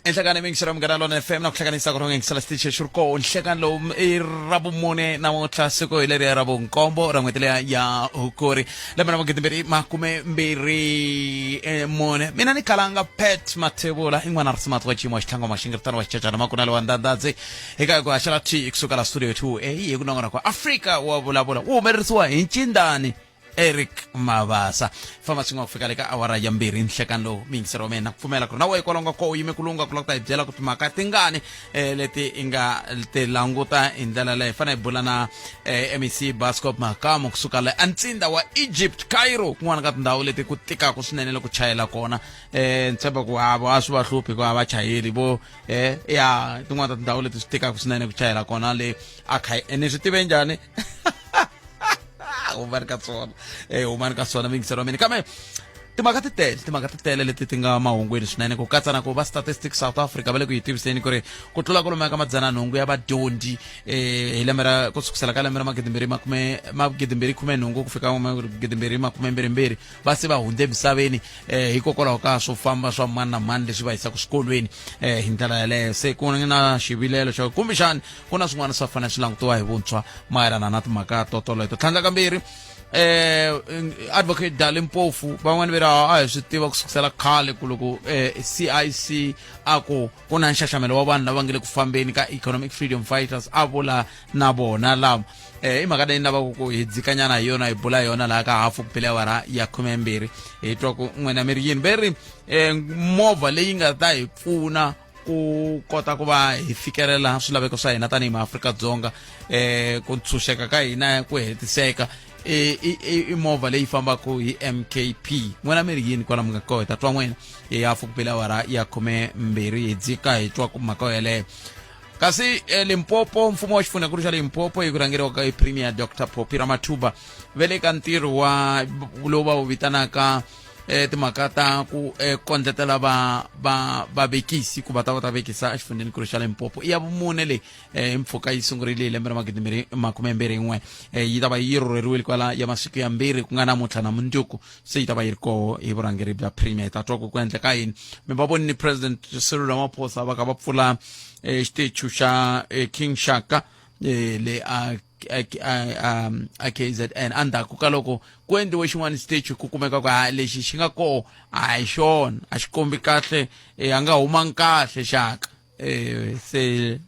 Enhlekani miyingiselo Munghana Lona FM na ku hlanganisa ku rhonga xitichi xi ri koho nhlekani lowu i ra vumune namuntlha siku hi leriya ra vunkombo ra n'hweti leya ya hukuri lembe ra magidimbirhi makume mbirhi mune. Mina ni kalanga Pat Mathebula i n'wana risimatsi wa xiyimo wa xitlhango maxingiritano wa xichachana makunelo wa ndandadzi eka ku haxela t kusuka la studio 2 a hi ku nongona ku Afrika wa vulavula wu humelerisiwa hi ncindani Eric Mavasa. Famba swin'we ku fika le ka awara ya mbirhi nhlekani lowu miyingiseri wa mina pfumela ku ri na wehe kwalaho nga koho u yime ku lunga ku lava ku ta hi byela ku timhaka tingani leti i nga ti languta hi ndlela leyi. Fanele hi bula na MEC Bascop Makamu kusuka le antsinda wa Egypt, Cairo, kun'wana ka tindhawu leti ku tikaka swinene loko chayela kona. Ni tshemba ku hava a swi va hluphi ku a va chayeli vo ya tin'wana ta tindhawu leti swi tikaka swinene ku chayela kona le a ni swi tive njhani? Humani ka swona, humani ka swona miyingiseri wa mina. Kambe timhaka ti tele, timhaka ti tele leti ti nga mahungwini swinene, ku katsa na ku va Statistics South Africa va le ku yi tiviseni ku ri ku tlula kwalomuya ka 800 ya vadyondzi hi lembe ra ku sukusela ka lembe ra magidimbirhi makume magidimbirhi khume nhungu ku fika 2022 va se va hundze emisaveni hikokwalaho ka swo famba swa mani na mani leswi va yisaka swikolweni hi ndlela yaleyo. Se ku na xivilelo xa kumbexani ku na swin'wana swa fanele swi langutiwa hi vuntshwa mayelana na timhaka to toleto. Tlhandlakambirhi, advocate Dali Mpofu van'wani va ri a hi swi tiva ku sukusela khale ku loko CIC a ku ku na nxaxamelo wa vanhu lava nge le ku fambeni ka Economic Freedom Fighters a vula na vona lava i mhaka leyi ni lavaka ku hi dzikanyana hi yona, hi bula yona laha ka hafu ku bile awara ya 12, hi twa ku n'wina mi ri yini. Ve ri movha leyi nga ta hi pfuna ku kota ku va hi fikelela swilaveko swa hina tanihi maAfrika-Dzonga, ku ntshunxeka ka hina ku hetiseka, i movha leyi fambaka hi MKP. N'wina mi ri yini kwala mi nga koho? Hi ta twa n'wina hi hafu ku bile awara ya 12, hi dzika hi twa ku mhaka yeleyo. Kasi Limpopo, mfumo wa xifundzhankulu xa Limpopo hi ku rhangeriwa ka Premier Dr Phophi Ramathuba ve le ka ntirho wa lowu va wu vitanaka timhaka ta ku kondletela va va vavekisi ku va ta va ta vekisa exifundzhenikulu xa Limpopo. I ya vumune leyi hi mpfhuka yi sungurile hi lembe ra 2021. Yi ta va yi rhurheriwile kwala ya masiku ya mbirhi, ku nga namuntlha na mundzuku, se yi ta va yi ri koho hi vurhangeri bya Premier. Hi ta twa ku ku endleka yini. Mi va vonile President Cyril Ramaphosa va kha va pfula xitichu xa King Shaka le a a KZN endzhaku ka loko ku endliwe xin'wana xitichi ku kumeka ku ha lexi xi nga koho a hi xona, a xi kombi kahle, a nga humangi kahle Xaka. Se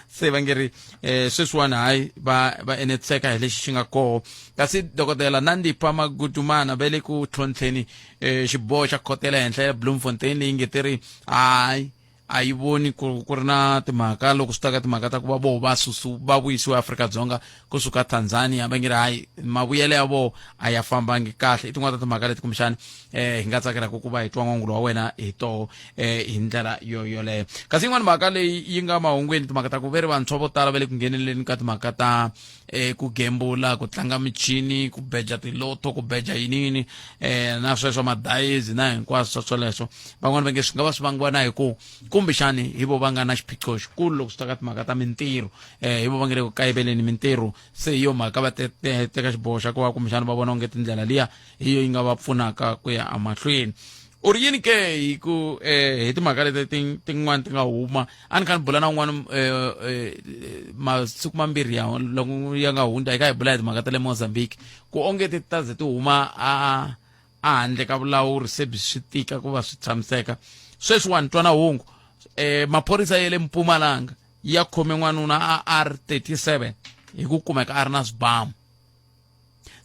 se va nge ri sweswiwani hayi va va enetiseka hi lexi xi nga koho. Kasi dokodela Nandipha Magudumana va le ku tlhontlheni xiboho xa khoto ya le henhla ya Bloemfontein leyi nge ti ri hayi a yi voni ku ku ri na timhaka loko swi ta ka timhaka ta ku va voho va susu va vuyisiwa Afrika-Dzonga kusuka Tanzania. Va nge ri hayi mavuyelo ya voho a ya fambangi kahle. I tin'wana ta timhaka leti kumbexani hi nga tsakelaka ku va hi twa n'wangulo wa wena hi toho hi ndlela yo yoleyo. Kasi yin'wana mhaka leyi yi nga mahungwini, timhaka ta ku ve ri vantshwa vo tala va le ku ngheneleleni ka timhaka ta ku gembula, ku tlanga michini, ku beja tilotto, ku beja yiniyini na sweswo madayizi na hinkwaswo swoleswo. Van'wani va nge swi nga va swi vangiwa na hi ku kumbexani hi vo va nga na xiphiqo xikulu loko swi ta ka timhaka ta mintirho, hi vo va nge le ku kayiveleni mintirho, se hi yo mhaka va teka xiboho xa ku va kumbexani va vona onge tindlela liya hi yo yi nga va pfunaka ku ya emahlweni. U ri yini ke hi ku hi timhaka leti tin'wani ti nga huma? A ni kha ni bula na un'wana masiku mambirhi ya loko ya nga hundza, hi kha hi bula hi timhaka ta le Mozambique, ku onge ti ta ze ti huma a handle ka vulawuri, se byi swi tika ku va swi tshamiseka. Sweswiwani twana hungu, maphorisa ya le Mpumalanga ya khome n'wanuna a a ri 37 hi ku kumeka a ri na swibamu.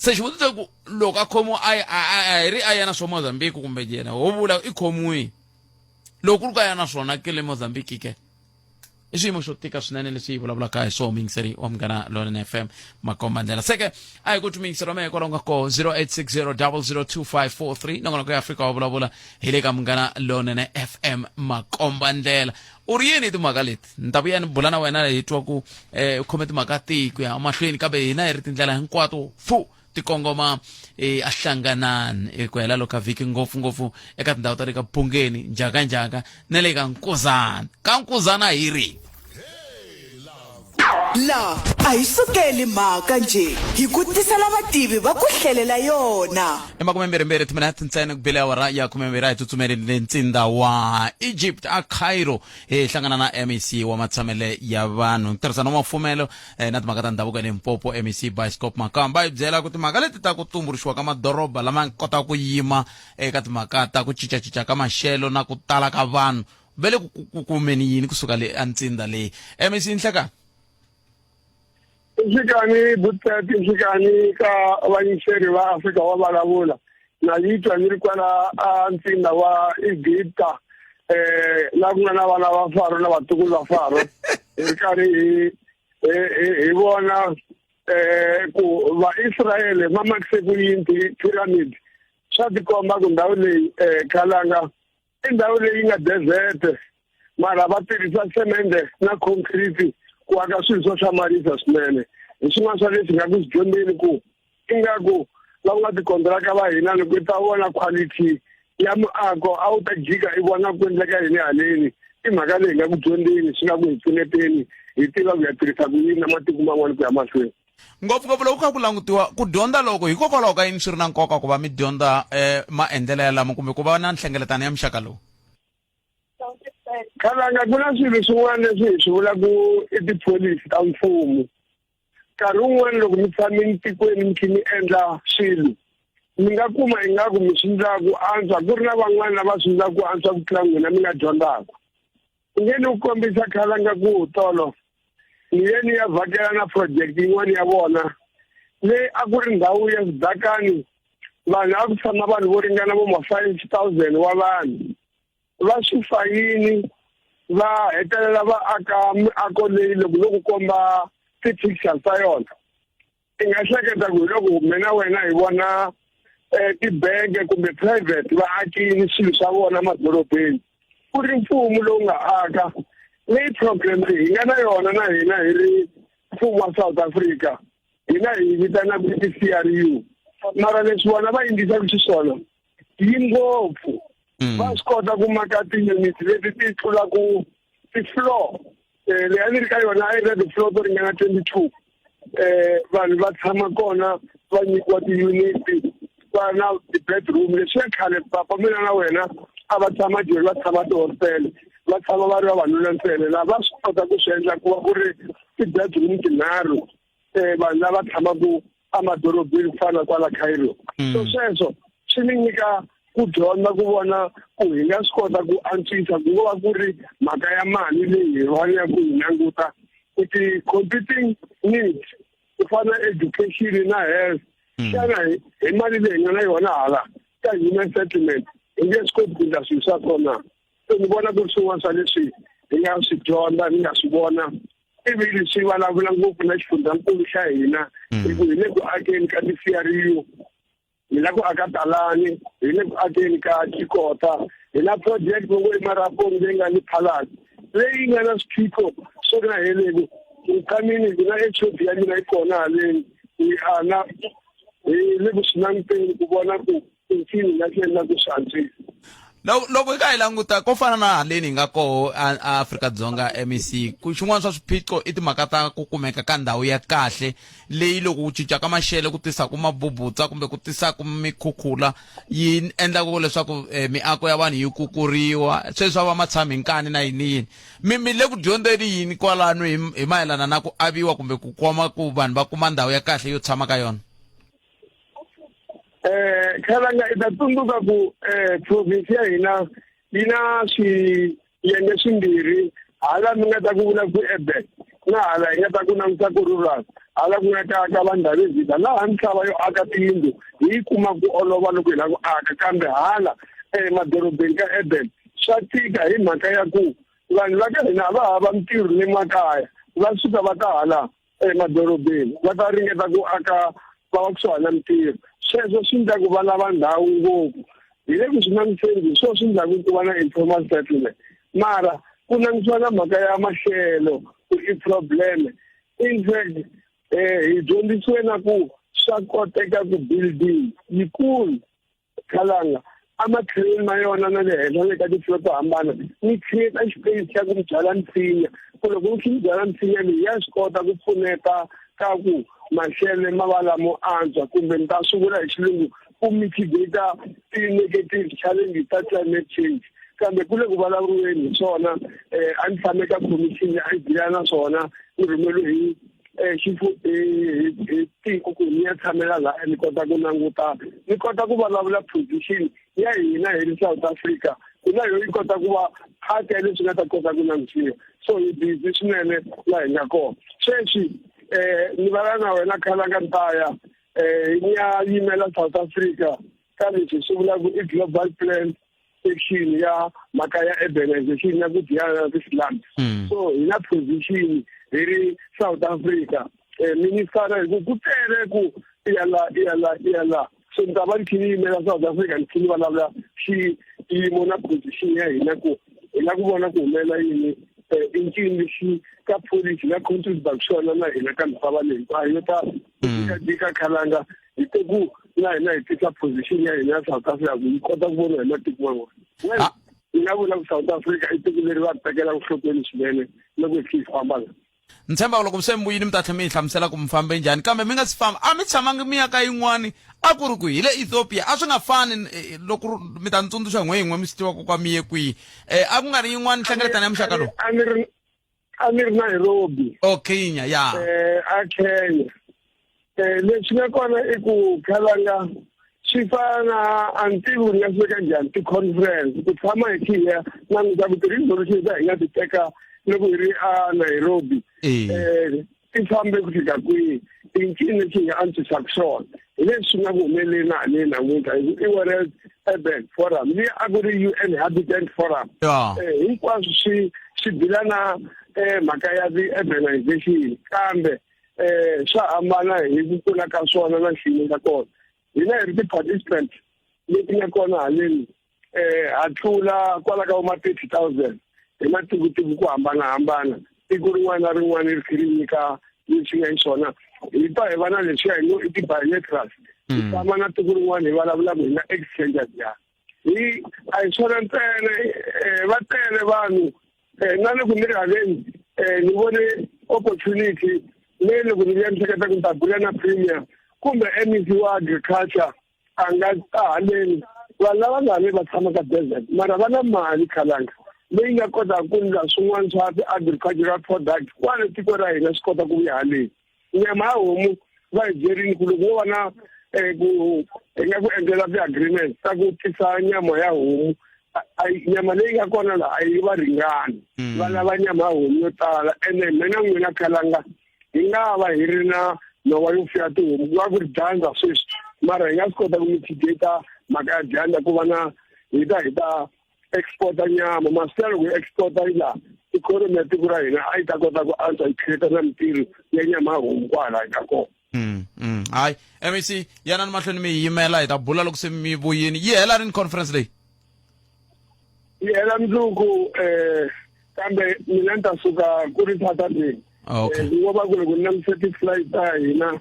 Se xivutiso ku loko a khomiwa a a hi ri a ya na swo Mozambique kumbe yena ho vula i khomiwile, loko ku ri ku a ya na swona ke le Mozambique ke? I swiyimo xo tika swinene leswi hi vulavulaka hi swona muyingiseri wa Munghana Lonene FM makomba ndlela. Seke a hi ku twi muyingiseri wa mehe kwalaho nga koho 0860 002543 nongonoko ya Afrika wa vulavula hi le ka Munghana Lonene FM makomba ndlela. U ri yini hi timhaka leti? Ni ta vuya ni bula na wena hi twa ku u khome timhaka tihi ku ya mahlweni, kambe hina hi ri tindlela hinkwato fu ti kongoma a hlanganani ku hela loko ka vhiki, ngopfungopfu eka tindhawu ta le ka Bungeni, Njhakanjhaka na le ka Nkuzana. Ka Nkuzana hi ri La a hi sukeli mhaka njhe, hi ku tisela vativi va ku hlelela yona. I makumembirhimbirhi timinete ntsena ku bile awara ya khumembirhi. A hi tsutsumeleni ntsinda wa Egypt a Cairo, hi hlangana na MEC wa matshamele ya vanhu, ntirhisano wa mafumelo na timhaka ta ndhavuko eLimpopo, MEC Bioscope Makamba. Hi byela ku timhaka leti ta ku tumbuluxiwa ka madoroba lama kotaka ku yima eka timhaka ta ku cincacinca ka maxelo na ku tala ka vanhu, va le ku kumeni yini kusuka le antsinda leyi, MEC? Nhlekani. Nhlikani Butati, nhlikani ka vayingiseri va Afrika wa Vulavula. Na yi twa ni ri kwala a ntsinda wa Egipta, la ku nga na vana va Faro na vatukulu va Faro, hi ri karhi hi vona ku Vaisrayele va makise ku yini ti-pyramid. Swa tikomba ku ndhawu leyi, khalanga, i ndhawu leyi nga desert, mara va tirhisa semende na concrete ku aka swilo swo hlamarisa swinene. Hi swin'wana swa leswi nga ku swi dyondzeni ku ingaku lava nga tikontraka va hina, loko i ta vona quality ya muako, a wu ta jika i vona ku endleka yini haleni. I mhaka leyi nga ku dyondzeni, swi nga ku hi pfuneteni hi tiva ku ya tirhisa ku yini na matiko man'wana ku ya mahlweni. Ngopfungopfu loko kha ku langutiwa ku dyondza loko, hikokwalaho ka yini swi ri na nkoka ku va mi dyondza maendlelo yalamo kumbe ku va na nhlengeletano ya muxaka lowu? Khalanga, ku na swilo swin'wana leswi hi swi vulaka i tipholisi ta mfumo. Nkarhi wun'wani loko mi tshamini tikweni mi khe mi endla swilo, mi nga kuma ingaku mi swi ndla ku antswa, ku ri na van'wana lava swi ndla ku antswa ku tlula n'wina mi nga dyondzaka. Nge ni ku kombisa, khalanga, ku tolo ni ye ni ya vhakela na project yin'wana ya vona leyi a ku ri ndhawu ya swidakani. Vanhu a ku tshama vanhu vo ringana vo ma 5000 wa vanhu. Va swi fayini, va hetelela va aka miako leyi. Loko loko komba ti-pictures ta yona, i nga hleketa ku hi loko mina wena hi vona tibange kumbe private va akile swilo swa vona madorobeni, ku ri mfumo lowu nga aka. Leyi problem leyi hi nga na yona na hina hi ri mfumo wa South Africa, hina hi vitanaka ti-CRU, mara leswi vona va endlisaka xiswona yi ngopfu. Va swi kota ku maka ti-unit leti ti tlulaku ti-floor. Leyi a ni ri ka yona a yi ri na ti-floor to ringana 22. Vanhu va tshama kona, va nyikiwa ti-unit, va na ti-bedroom. Leswi ya khale papa mina na wena a va tshama joni, va tshama tihositele, va tshama va ri vavanuna ntsena. Laha va swi kota ku swi endla ku va ku ri ti-bedroom tinharhu, vanhu lava tshamaka emadorobeni ku fana kwala Cairo. So sweswo swi ni nyika ku dyondza ku vona ku hi nga swi kota ku antswisa. Ku ngo va ku ri mhaka ya mali leyi hi faneleke ku yi languta, ku ti-competing needs ku fana education na health, xana hi mali leyi hi nga na yona hala ka human settlement hi nge swi koti ku endla swilo swa kona? Se ni vona ku ri swin'wana swa leswi hi nga swi dyondza, ni nga swi vona, ivi swi vulavula ngopfu na xifundzankulu xa hina, hi ku hi le ku akeni ka ti-CRU, hi la ku aka Talani, hi le ku akeni ka Tshikota, hi na project ngo i Marapong leyi nga ni Phalasi leyi nga na swiphiqo swo nga heleku. Nkamini ku na HOD ya mina yi kona haleni, hi ana hi le ku swi languteni ku vona ku i nga swi endla ku swi antswisa. Loko hi kha hi languta ko fana na haleni hi nga koho a Afrika-Dzonga, MEC, ku xin'wana swa swiphiqo i timhaka ta ku kumeka ka ndhawu ya kahle leyi loko ku cinca ka maxelo ku tisaka mabubutsa kumbe ku tisaka mikhukhula, yi endlaka leswaku miako ya vanhu yi kukuriwa, sweswi va matshami hi nkani na yini yini. Mi le ku dyondzeni yini kwalano hi mayelana na ku aviwa kumbe ku kuma ku vanhu va kuma ndhawu ya kahle yo tshama ka yona? Khalanga, i ta tsundzuka ku province ya hina yi na swiyenge swimbirhi, hala mi nga ta ku vula ku urban, na hala hi nga ta ku languta ku rural, hala ku nga ka ka vandhavezita, laha misava yo aka tiyindlu hi yi kuma ku olova loko hi lava ku aka, kambe hala emadorobeni ka urban swa tika hi mhaka ya ku vanhu va ka hina va hava mintirho le makaya, va suka va ta hala emadorobeni va ta ringeta ku aka, va va kusuhani na mintirho. Sweswo swi endla ku va lava ndhawu ngopfu. Hi le ku swi langutiseni, hi swona swi endlaku ku va na informal settlement, mara ku langutisiwa na mhaka ya maxelo ku i problem. In fact, hi dyondzisiwe na ku swa koteka ku building yikulu, khalanga, ematlhelweni ma yona na le henhla le ka ti-floor to hambana, mi create xipeyisi xa ku mi byala misinya. Ku loko u kha byala misinya leyi ya swi kota ku pfuneta ka ku maxele ma va lamo antswa, kumbe ni ta swi vula hi xilungu ku mitigate ti-negative challenges ta climate change. Kambe ku le ku vulavuriweni hi swona. A ni tshame ka commission, a yi deal-a na swona. Ni rhumeriwe hi hi tiko ku ni ya tshamela laha, ni kota ku languta, ni kota ku vulavula position ya hina hi ri South Africa, ku na yo yi kota ku va part ya leswi nga ta kota ku langutiwa. So hi busy swinene laha hi nga kona sweswi. Ni vala na wena, Khalanga, Ntaya, ni ya yimela South Africa ka leswi swi vulaka i global plan action ya mhaka ya urbanization ya ku deal-ana na ti-slums. So hi na position hi ri South Africa, minister, hi ku ku tele ku iya la, iya la, iya la. So ni ta va ni kha ni yimela South Africa, ni kha ni vulavula xiyimo na position ya hina, ku hi la ku vona ku humelela yini, i ncini lexi ka policy na contribute xona na hina ka misava leyi hinkwayo yo ta jika. Khalanga, hi te ku na hina hi tisa position ya hina ya South Africa ku yi kota ku voniwa hi matiko man'wana. Well, ni nga vula ku South Africa i tiko leri va tekelaka nhlokweni swinene loko hi kha hi famba la. Ni tshemba ku loko se mi vuyile mi ta tlhela mi hi hlamusela ku mi fambe njhani. Kambe mi nga si famba, a mi tshamangi mi ya ka yin'wani? A ku ri kwihi? Hi le Ethiopia? A swi nga fani. Loko mi ta ni tsundzuxa n'we yin'we, mi swi tiva ku kwa mi ye kwihi. A ku nga ri yin'wani nhlengeletano ya muxaka lowu? A ni ri Nairobi. O Kenya ya. A Kenya. Leswi nga kona i ku, Khalanga, swi fana, a ni tivi ku ni nga swi veka njhani, ti-conference ku tshama hi kha hi ya languta ku ti-resolution ta hi nga ti teka loko hi ri a Nairobi ti fambe ku fika kwihi, i ncini lexi hi nga antswisaka swona. Hi leswi swi nga ku humeleni haleni namuntlha i World Urban Forum leyi a ku ri UN Habitat Forum. Hinkwaswo swi deal-a na mhaka ya ti-urbanization, kambe swa hambana hi ku kula ka swona na xiyimo xa kona. Hina hi ri ti-participant leti nga kona haleni, ha tlula kwala ka voma 30,000 hi matikotiko ku hambanahambana. Tiko rin'wana na rin'wana ri kha ri nyika leswi nga hi swona. Hi pfa hi va na leswiya hi ngo i ti-bilaterals, hi famba na tiko rin'wana hi vulavulaka, hi nga exchange njhani. Hi a hi swona ntsena, va tele vanhu. Na loko ni ri haleni, ni vone opportunity leyi loko ni vuya ni hleketa ku ni ta bula na premier kumbe MEC wa agriculture a nga ta haleni. Vanhu lava nga haleni va tshama ka desert, mara va na mali, Khalanga, leyi nga kotaka ku ndla swin'wana swa ti-agricultural product kwale tiko ra hina swi kota ku vuya haleni. Nyama ya homu va hi byerini ku loko wo va na ku hi nga ku endlela ti-agreement ta ku tisa nyama ya homu, nyama leyi nga kona laha a yi va ringani. Va lava nyama ya homu yo tala. Ene mina n'wina, Khalanga, hi nga va hi ri na nhova yo fuya tihomu, ku va ku ri dyandza sweswi, mara hi nga swi kota ku mitigate mhaka ya dyandza ku va na hi ta exporta nyama masiku ya. Loko hi exporta yi laha, ikhonomi ya tiko ra hina a yi ta kota ku antswa, yi create na mintirho ya nyama ya homu kwala hi nga kona. Hayi, MEC, yanani mahlweni mi yi yimela. Hi ta bula loko se mi vuyini. Yi hela rini conference leyi? Yi hela mundzuku, kambe mina ni ta suka ku ri Saturday. Ni va ku loko ni langutise ti-flight ta hina,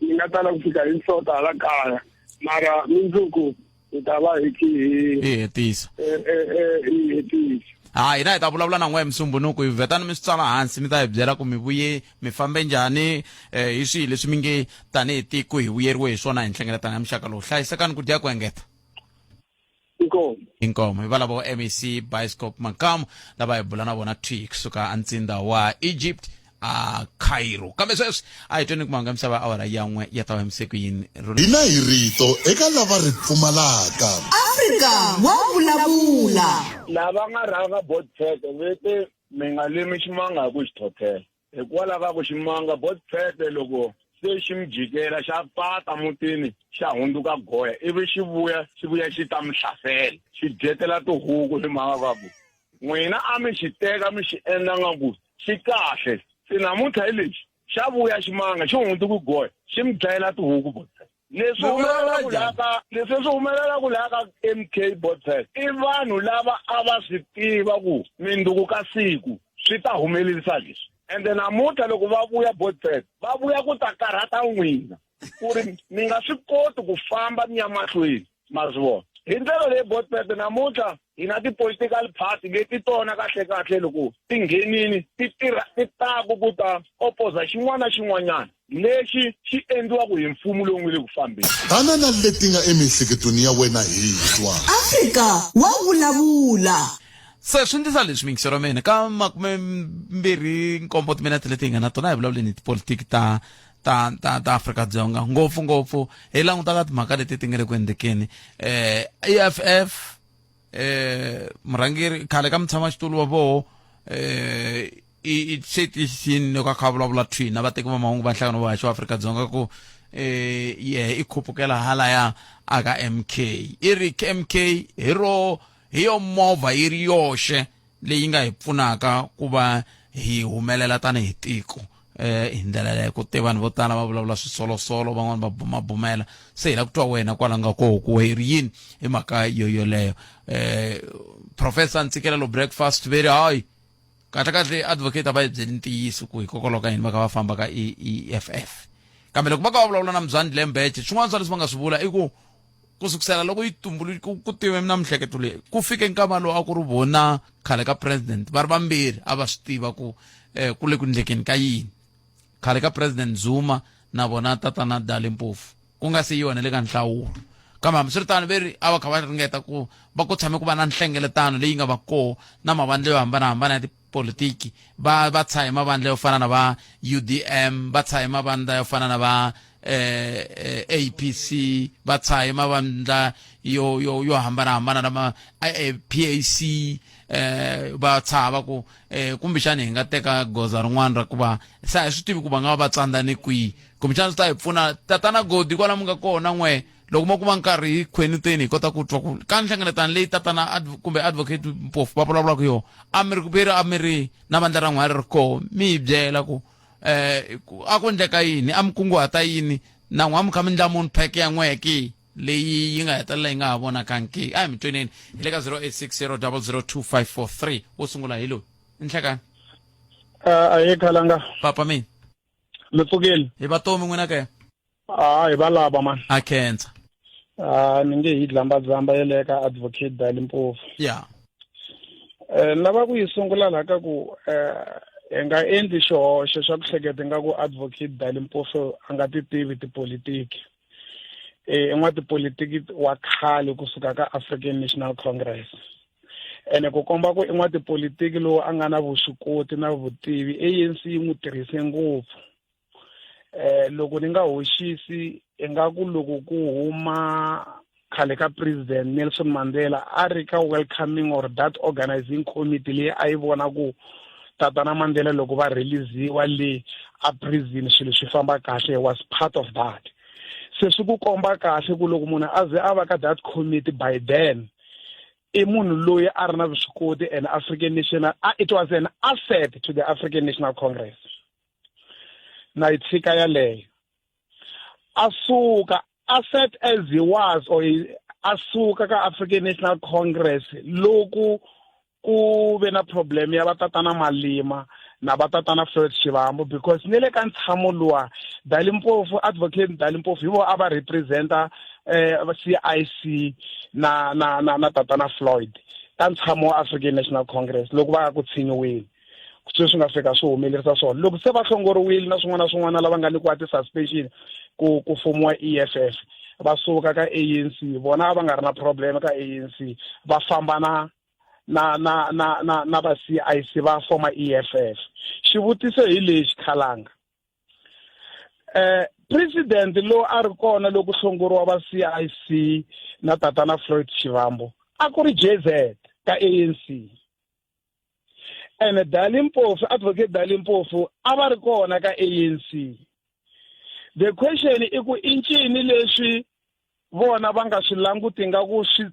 ni nga tala ku fika hi nhlota hala kaya, mara mundzuku hi ta va hi khi hi hi hetisa. Hi hetisa. Ha, hina hi ta vulavula na n'we hi Musumbunuku. Hi vhetani mi swi tsala hansi, mi ta hi byela ku mi vuye mi fambe njhani, hi swihi leswi mi nge tanihi tiko hi vuyeriwe hi swona hi nhlengeletano ya muxaka lowu. Hlayisekani ku dya ku engeta. Inkomu. Inkomo. Hi valavo MEC Bioscope Makamu lava hi bula na vona thwi kusuka antsinda wa Egypt, a Cairo. Kambe sweswi a hi tweni ku mahungu ya misava awara ya 1 ya ta va ku yini. Hina hi rito eka lava ri pfumalaka. Afrika wa vulavula. Lava nga rhanga Botpete ve te mi nga limi ximanga hi ku xi thothela, hikwalaho ka ku ximanga Botpete loko se xi mi jikela xa pata mutini, xa hundzuka goya, ivi xi vuya, xi vuya xi ta mi hlasela, xi dyetela tihuku, hi mhaka ka ku n'wina a mi xi teka mi xi endla nga ku xi kahle. Se namuntlha hi lexi xa vuya ximanga xi hundzuki goya, xi mi dlayela tihuku, Botpete. Leswi humelelaka laha ka leswi swi humelelaka laha ka MK, Botpete, i vanhu lava a va swi tiva ku minduku ka siku swi ta humelerisa leswi. Ende namuntlha loko va vuya, Botpete, va vuya ku ta karhata n'wina ku ri mi nga swi koti ku famba mi ya mahlweni. Ma swi vona? Hi ndlela leyi botpet namuntlha hi na ti-political party leti tona kahlekahle loko ti nghenini ti tirha ti taku ku ta opoza xin'wana na xin'wanyana lexi xi endliwaka hi mfumo lowu nga le ku fambeni. Tana na leti nga emiehleketweni ya wena hi twa. Afrika wa vulavula. Se swi ndlisa leswi miyingiseri wa mina ka 27 timinete leti hi nga na tona hi vulavuleni hi tipolitiki ta ta ta ta Afrika-Dzonga ngopfungopfu hi languta ka timhaka leti ti nga le ku endlekeni eh EFF eh murhangeri khale ka mutshamaxitulu wa voho eh i se tiyisisini loko a kha a vulavula thwi na vateki va mahungu va nhlangano wa haxo wa Afrika-Dzonga ku eh yehe i khupukela halaya aka MK i ri MK hi ro hi yo movha yi ri yoxe leyi nga hi pfunaka ku va hi humelela tanihi tiko eh hi ndlela leyo ku te vanhu vo tala va vulavula swisolosolo van'wani va bumabumela se hi la ku twa wena kwala nga koho ku ri yini hi mhaka yo yoleyo eh professor Ntsikelelo breakfast very high kahle kahle advocate a va yi byeli ntiyiso ku hikokwalaho ka yini va kha va famba ka EFF kambe loko va ka va vulavula na Mzwandile Mbeje swin'wana swa leswi va nga swi vula i ku ku sukusela loko yi tumbulu ku, ku tive na mihleketo leyi ku fike nkama lowu a ku ri vona khale ka president va ri vambirhi a va swi tiva ku eh, ku le ku ndlekeni ka yini khale ka president Zuma na vona tatana Dali Mpofu ku nga se yiwa na le ka nhlawulo kambe hambiswiritano ve ri a va kha va ringeta ku va ku tshame ku va na nhlengeletano leyi nga va koho na mavandla yo hambanahambana ya politiki va va tshahe mavandla yo fana na va UDM va tshahe mavandla yo fana na va eh, eh APC va tshahe mavandla yo yo yo hambana hambana lama eh, PAC eh va tshaha va ku eh kumbexani hi nga teka goza rin'wana ra ku va se a hi swi tivi ku va nga va va tsandzane kwihi kumbexana swi ta hi pfuna tatana godi kwala mi nga kona n'we loko mo kuma nkarhi hi khwenuteni hi kota ku twa ku ka nhlengeletano leyi tatana adv kumbe advocate mpofu va vulavulaka yona a mi ri veri a mi ri na vandla ra n'wina ri ri koho mi hi byela ku eh a ku endleka yini a mi kunguhata yini na n'wa mi kha mi ndla munhu pheke ya n'wehe ke leyi yi nga hetelela yi nga ha vonakangi ke a hi mi tweneni hi le ka 0860 002543 wo sungula hi loyi nhlekani a ye khalanga papa mina mi pfukile hi vatomi n'wina ke a hi valava mani a khensa a ni nge hi dlambadzamba yeleyo ka advocate Dali Mpofu ya eh lava ku yi sungula laha ka ku eh hi nga endli xihoxo xa ku hleketa nga ku advocate Dali Mpofu a nga ti tivi tipolitiki eh i n'watipolitiki wa khale kusuka ka African National Congress ene ku komba ku i n'watipolitiki lowu a nga na vuswikoti na vutivi ANC yi n'wi tirhise ngopfu eh loko ni nga hoxisi ingaku loko ku huma khale ka president Nelson Mandela a ri ka welcoming or that organizing committee leyi a yi vona ku tatana Mandela loko va releasiwa le a prison swilo swi famba kahle was part of that se swi ku komba kahle ku loko munhu a ze a va ka that committee by then i munhu loyi a ri na vuswikoti and African National it was an asset to the African National Congress na yi tshika yaleyo a suka asset as he was or a suka ka African National Congress loku ku ve na problem ya vatatana Malima na vatatana Floyd Shivambu because ni le ka ntshamo luwa Dali Mpofu advocate Dali Mpofu hi vo a va representa eh CIC na na na na tatana Floyd ka ntshamo wa African National Congress loko va ya ku tshinyiweni sweswi nga fika swi humelerisa swona loko se va hlongoriwile na swin'wana na swin'wana lava nga nyikiwa ti-suspension ku ku fumiwa E_F_F va suka ka A_N_C vona a va nga ri na problem ka A_N_C va famba na na na na na na va C_I_C va foma E_F_F xivutiso hi lexi khalanga eh president lowu a ri kona loko hlongoriwa va C_I_C na tatana Floyd Shivambu a ku ri J_Z ka A_N_C ene Dali Mpofu advocate Dali Mpofu a va ri kona ka ANC the question i ku i ncini leswi vona va nga swi languti nga ku swi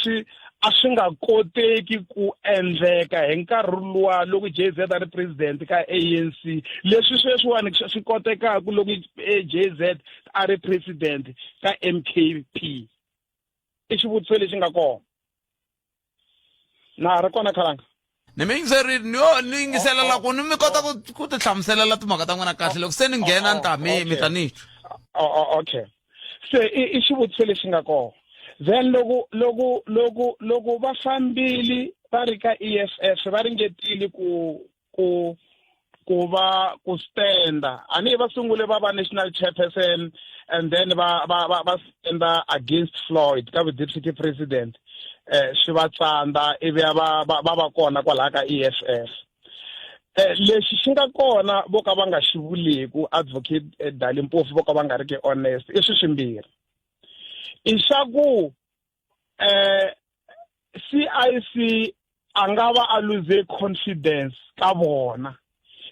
swi a swi nga koteki ku endleka hi nkarhi luwa loko JZ a ri president ka ANC leswi sweswiwani swi kotekaka loko JZ a ri president ka MKP i xivutiso lexi nga kona na ha ri kona khalanga ni mi yingiserile ni yo ni yingiselela ku ni mi kota ku ku ti hlamuselela timhaka ta n'wina kahle loko se ni nghena ni ta mi mi ta ni twa okay se i i xivutiso lexi nga kona Then loko va fambile va ri ka EFF, va ringetile ku va ku standa, a ni va sungule va va national chairperson and then va standa against Floyd ka deputy president, swi va tsandza, ivi va kona kwalaha ka EFF. Lexi xi nga kona vo ka va nga xi vuleku, Advocate Dali Mpofu, vo ka va nga ri ki honest, i swi swimbirhi. I xa ku CIC a nga va a lose confidence ka vona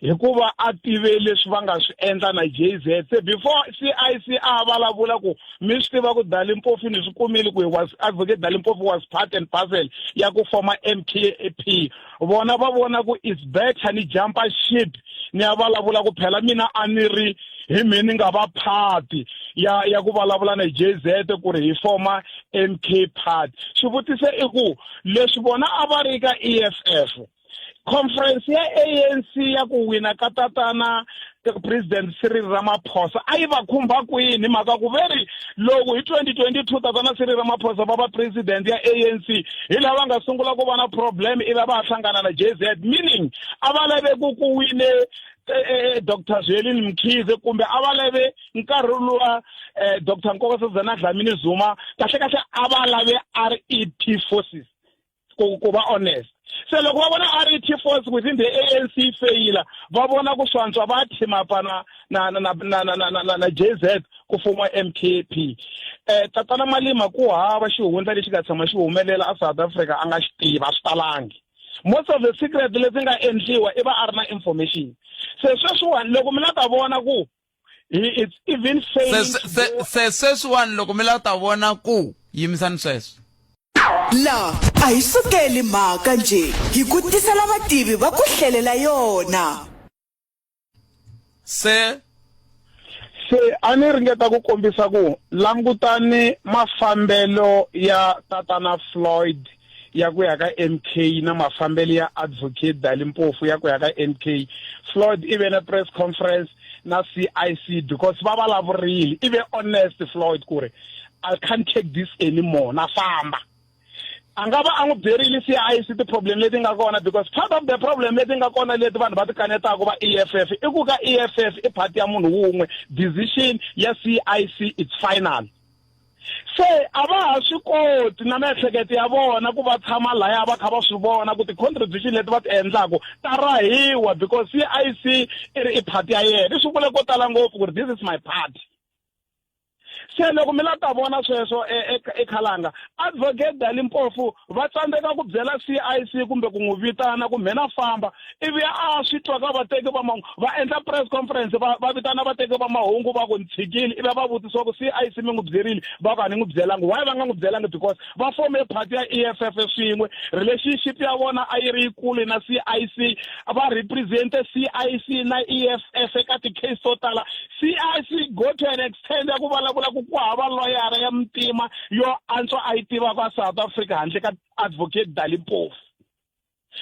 hikuva a tive leswi va nga swi endla na JZ. Se before CIC a vulavula ku mi swi tiva ku Dali Mpofu ni swi kumile ku was Advocate Dali Mpofu was part and parcel ya ku forma MKP, vona va vona ku it's better ni jumpa ship ni ya vulavula ku phela mina a ni ri hi mina ni nga va party ya ku vulavula na JZ ku ri hi forma MK party. Xivutiso i ku leswi vona a va ri ka EFF, conference ya ANC ya ku wina ka tatana President Cyril Ramaphosa a yi va khumba kwini? Mhaka ku veri loko hi 2022 tatana Cyril Ramaphosa va va president ya ANC, hi lava nga sungula ku va na problem, ivi va hlangana na JZ, meaning a va lave ku wine Dr Zwelini Mkhize, kumbe a va lave nkarhi luwa Dr Nkosazana Dlamini Zuma. Kahle kahle a va lave RET forces, ku va honest. Se loko va vona RET force within the ANC feyila, va vona ku swantswa va team-upa na JZ ku fuma MKP. Tatana Malima, ku hava xihundla lexi nga tshama xi humelela a South Africa a nga xi tiva, a swi talangi. Most of the secret leti nga endliwa i va a ri na information. Se sweswiwani loko mi la ta vona ku he is even failing se sweswiwani loko mi lava ta vona ku yimisani sweswo. La a hi sukeli mhaka njhe, hi ku tisela vativi va ku hlelela yona. Se Se a ni ringeta ku kombisa ku langutani mafambelo ya tatana Floyd ya ku ya ka MK na mafambelo ya Advocate Dali Mpofu ya ku ya ka MK. Floyd i ve na press conference na CIC because va vulavurile, i ve honest Floyd ku ri I can't take this anymore, na famba. A nga va a n'wi byerile CIC ti-problem leti nga kona, because part of the problem leti nga kona leti vanhu va ti kanetaka va EFF i ku ka EFF i party ya munhu wun'we, decision ya CIC it's final. Se a va ha swi koti na miehleketo ya vona ku va tshama laya va kha va swi vona ku ti-contribution leti va ti endlaku ta rahiwa, because CIC i ri i party ya yena. I swi vule ko tala ngopfu ku ri this is my party. Se loko mi la ta vona sweswo ekhalanga, Advocate Dali Mpofu va tsandzeka ku byela CIC kumbe ku n'wi vitana ku mhena famba, ivi a swi twa ka vateki va mahungu, va endla press conference, va vitana vateki va mahungu, va ku ni tshikile, ivi va vutisiwa ku CIC mi n'wi byerile, va ku a ni n'wi byelangi. Why va nga n'wi byelangi? Because va fome party ya EFF swin'we, relationship ya vona a yi ri yikulu na CIC, va represente CIC na EFF eka ti-case to tala. CIC go to an extent ya ku vulavula ku ku hava loyara ya muntima yo antswa a yi tivaka South Africa handle ka Advocate Dali Mpofu.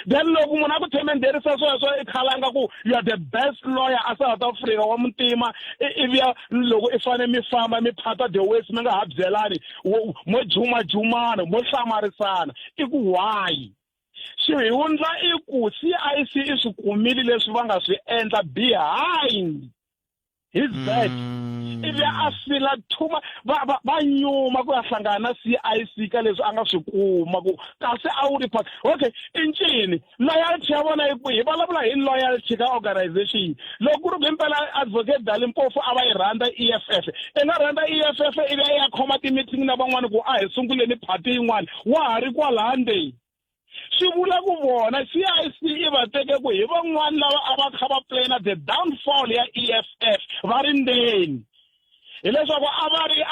Then loko munhu a ku themenderisa sweswo i khalanga ku you are the best lawyer a South Africa wa muntima, ivi loko i fane mi famba mi phata the ways, mi nga ha byelani, mo jumajumana, mo hlamarisana, i ku why? Xihundla i ku CIC i swi kumile leswi va nga swi endla behind his back, ivi a fila thuma va nyuma ku ya hlangana na CIC ka leswi a nga swi kuma ku kasi a wu ri part. Okay, i ncini loyalty ya vona yi kwihi? Vulavula hi loyalty ka organization. Loko ku ri ku himpela Advocate Dali Mpofu a va yi rhandza EFF, i nga rhandza EFF ivi a ya khoma ti-meeting na van'wani ku a hi sunguleni party yin'wana wa ha ri kwalaha ndzeni? Swi vula ku vona CIC i va teke ku hi van'wani lava a va kha va plana the downfall ya EFF va ri ndzeni, hileswaku a va ri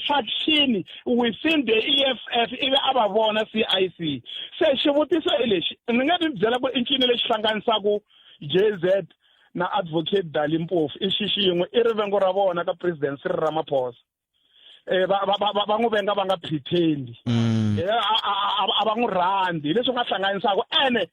faction within the EFF, ivi a va vona CIC. Se xivutiso hi lexi, ni nga ti byela ku i ncini lexi hlanganisaku JZ na Advocate Dali Mpofu? I xi xin'we, i rivengo ra vona ka President Cyril Ramaphosa. Va n'wi venga, va nga pretend. A va n'wi rhandzi, hi leswi nga hlanganisaka ene.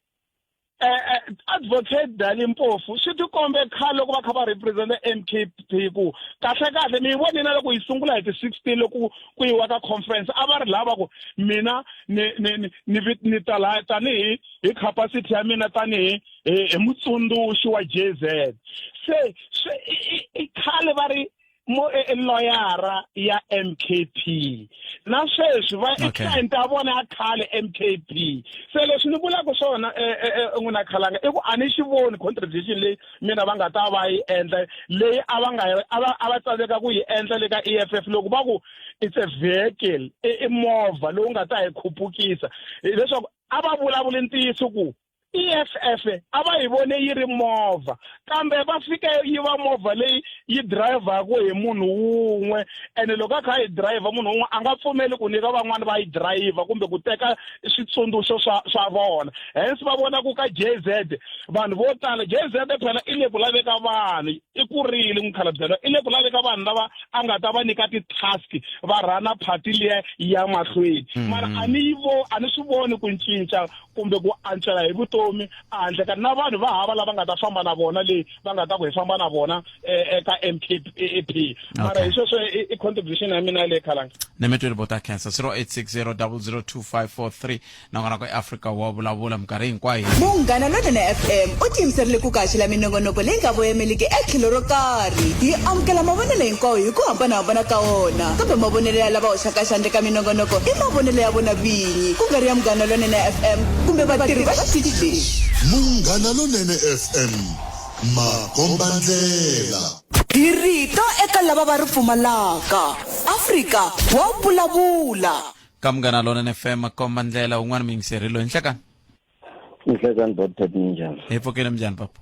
Advocate Dali Mpofu swi tikombe khale loko va kha va represent MKP ku kahle kahle mi yi vonile na loko yi sungula hi ti-16 loko ku yiwa ka conference, a va ri lava ku mina ni ni ni ni ni ta laha tanihi hi capacity ya mina tanihi hi mutsundzuxi wa JZ. Se swi i khale va ri mo e, e loyara ya MKP na sweswi va i client ya vona ya khale MKP. Se leswi ni vulaka swona, e, e, e, n'wina khalanga, i ku a ni xi voni contribution leyi mina va nga ta va yi endla leyi a va nga a va a va tsandzeka ku yi endla le ka EFF loko va ku it's a vehicle, i movha lowu nga ta hi khupukisa, hileswaku a va vulavuli ntiyiso ku EFF a va yi vone yi ri movha, kambe va fike yi va movha leyi yi dirayivhaku hi munhu wun'we, ene loko a kha a yi dirayivha munhu wun'we a nga pfumeli ku nyika van'wani va yi dirayivha kumbe ku teka switsundzuxo swa vona. Hence va vona ku ka JZ vanhu vo tala, JZ phela i le ku laveka vanhu, i kurile n'wi i le ku laveka vanhu lava a nga ta va nyika ti-task va rhana party liya ya mahlweni. Mara a ni yi vo a ni swi voni ku cinca kumbe ku antswela hi vutomi handle ka na vanhu va hava lava nga ta famba na vona, leyi va nga ta ku hi famba na vona eka MKP. Mara hi sweswo i contribution ya mina leyi, khalanga. Ni mi twile bota cancer 0860002543, nakona ku Afrika wa vulavula minkarhi hinkwayo. Munghana Lonene FM u tiyimiserile ku kaxela minongonoko leyi nga voyemeliki etlhelo ro karhi. Hi amukela mavonelo hinkwawo hi ku hambanahambana ka wona, kambe mavonelo ya lava hoxaka xandla eka minongonoko i mavonelo ya vona vinyi, ku nga ri ya Munghana Lonene FM kumbe vatirhi va xitichi lexi. Munghana Lonene FM, makombandlela. Hi rito eka lava va ri pfumalaka. Afrika wa vulavula. Ka Munghana Lonene FM, makombandlela, un'wana muyingiseri loyi. Nhlekani. Nhlekani, Botpet, minjhani? Hi pfukile, minjhani papa?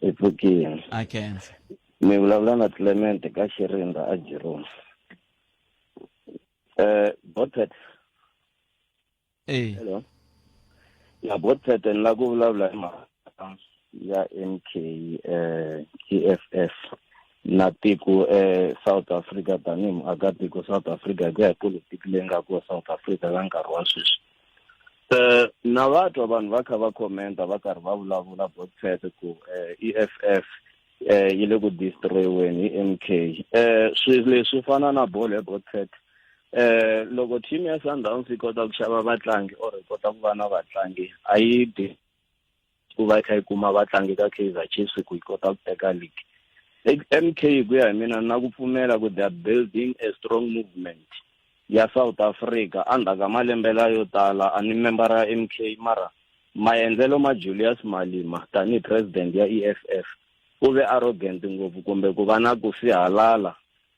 Hi pfukile. A khensa. Mi vulavula na Clement ka Xirinda a Jerome. Botpet. Eh. Hello. Ya Botpet, ni lava ku vulavula hi mhaka ya MK, EFF na tiko South Africa, tanihi muakatiko South Africa, hi ku ya hi politiki leyi nga kona South Africa ka nkarhi wa sweswi. Na va twa vanhu va kha va commenta va karhi va vulavula, Botpet, ku EFF yi le ku destroyiweni hi MK. Swilo leswi fana na bolo ya Botpet. Loko team ya Sundowns yi kota ku xava vatlangi or yi kota ku va na vatlangi, a yi ku va yi kha yi kuma vatlangi ka Kaizer Chiefs ku yi kota ku teka league. MK, ku ya hi mina, na ku pfumela ku they are building a strong movement ya South Africa endzhaku ka malembe layo tala. A ni member ya MK, mara maendlelo ma Julius Malema tanihi president ya EFF u ve arrogant ngopfu kumbe ku va na ku sihalala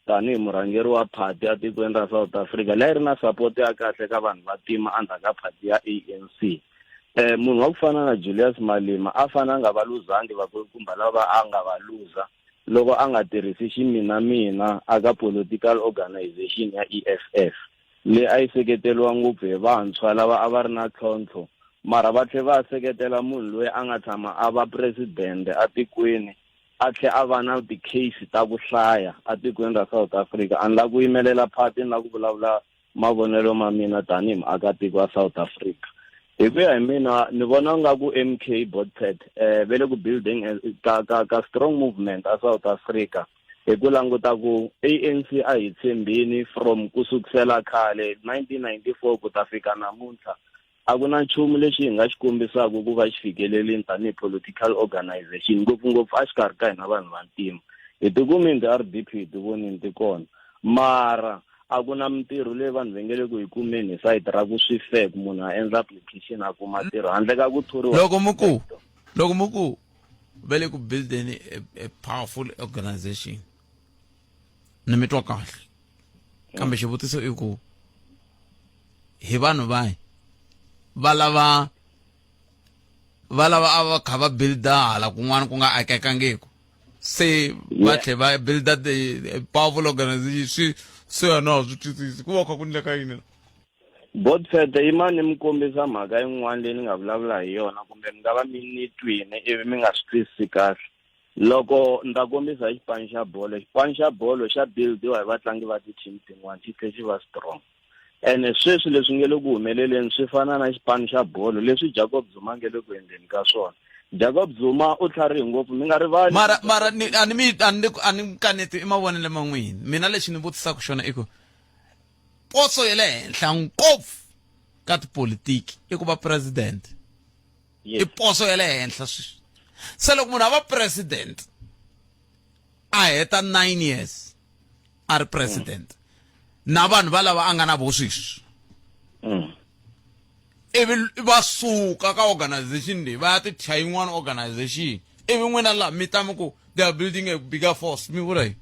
tanihi murhangeri wa party etikweni ra South Africa leyi ri na support ya kahle ka vanhu va tima endzhaku ka party ya ANC. Munhu wa ku fana na Julius Malema a fana a nga va luzangi vakulukumba lava a nga va luza loko a nga tirhisi ximina mina aka political organization ya EFF leyi a yi seketeriwa ngopfu hi vantshwa lava a va ri na ntlhontlho, mara va tlhe va seketela munhu loyi a nga tshama a va president atikweni, a tlhe a va na ti-case ta ku hlaya atikweni ra South Africa. A ni lava ku yimelela party, ni lava ku vulavula mavonelo ma mina tanihi muakatiko wa South Africa. Hi ku ya hi mina, ni vona nga ku MK, Botpet, ve le ku building ka ka ka strong movement a South Africa, hi ku languta ku ANC a hi tshembini from ku sukusela khale 1994 ku ta fika namuntlha, a ku na nchumu lexi hi nga xi kombisaka ku va xi fikelelini tanihi political organization, ngopfungopfu a xikarhi ka hina vanhu vantima. Hi tikumini ti-RDP, hi ti vonini ti kona, mara a ku na mintirho leyi vanhu va nge le ku yi kumeni hi sayiti ra ku swi fair ku munhu a endla application a kuma ntirho handle ka ku thoriwa. Loko muku va le ku buildeni a powerful organization, ni mi twa kahle, kambe xivutiso i ku hi vanhu vahi va lava a va kha va builda hala kun'wana ku nga akekangiku, se va tlhe va builda the powerful organization, swi se yena a swi twisisi ku va kha ku ndleka yini la? Botfet, yimani mi kombisa mhaka yin'wana leyi ni nga vulavula hi yona, kumbe mi nga va mi ni twini ivi mi nga swi twisisi kahle. Loko ni ta kombisa hi xipano xa bolo, xipano xa bolo xa buildiwa hi vatlangi va ti-team tin'wana, xi tlhe xi va strong. Ene sweswi leswi nge le ku humeleleni swi fana na xipano xa bolo leswi Jacob Zuma nge le ku endleni ka swona. Jacob Zuma u tlharihi ngopfu mi nga rivali mara mara ni a ni mi a ni a ni kaneti i mavonelo ma n'wina mina lexi ni vutisaka xona i ku poso ya le henhla ngopfu ka tipolitiki i ku va president Yes. i poso ya le henhla sweswi se loko munhu a va president a heta 9 years a ri president na vanhu valava a nga na vo sweswi ivi va suka ka organization leyi va ya ti thya yin'wana organization ivi n'wina laha mi ta mi ku they are building a bigger force mi vula yini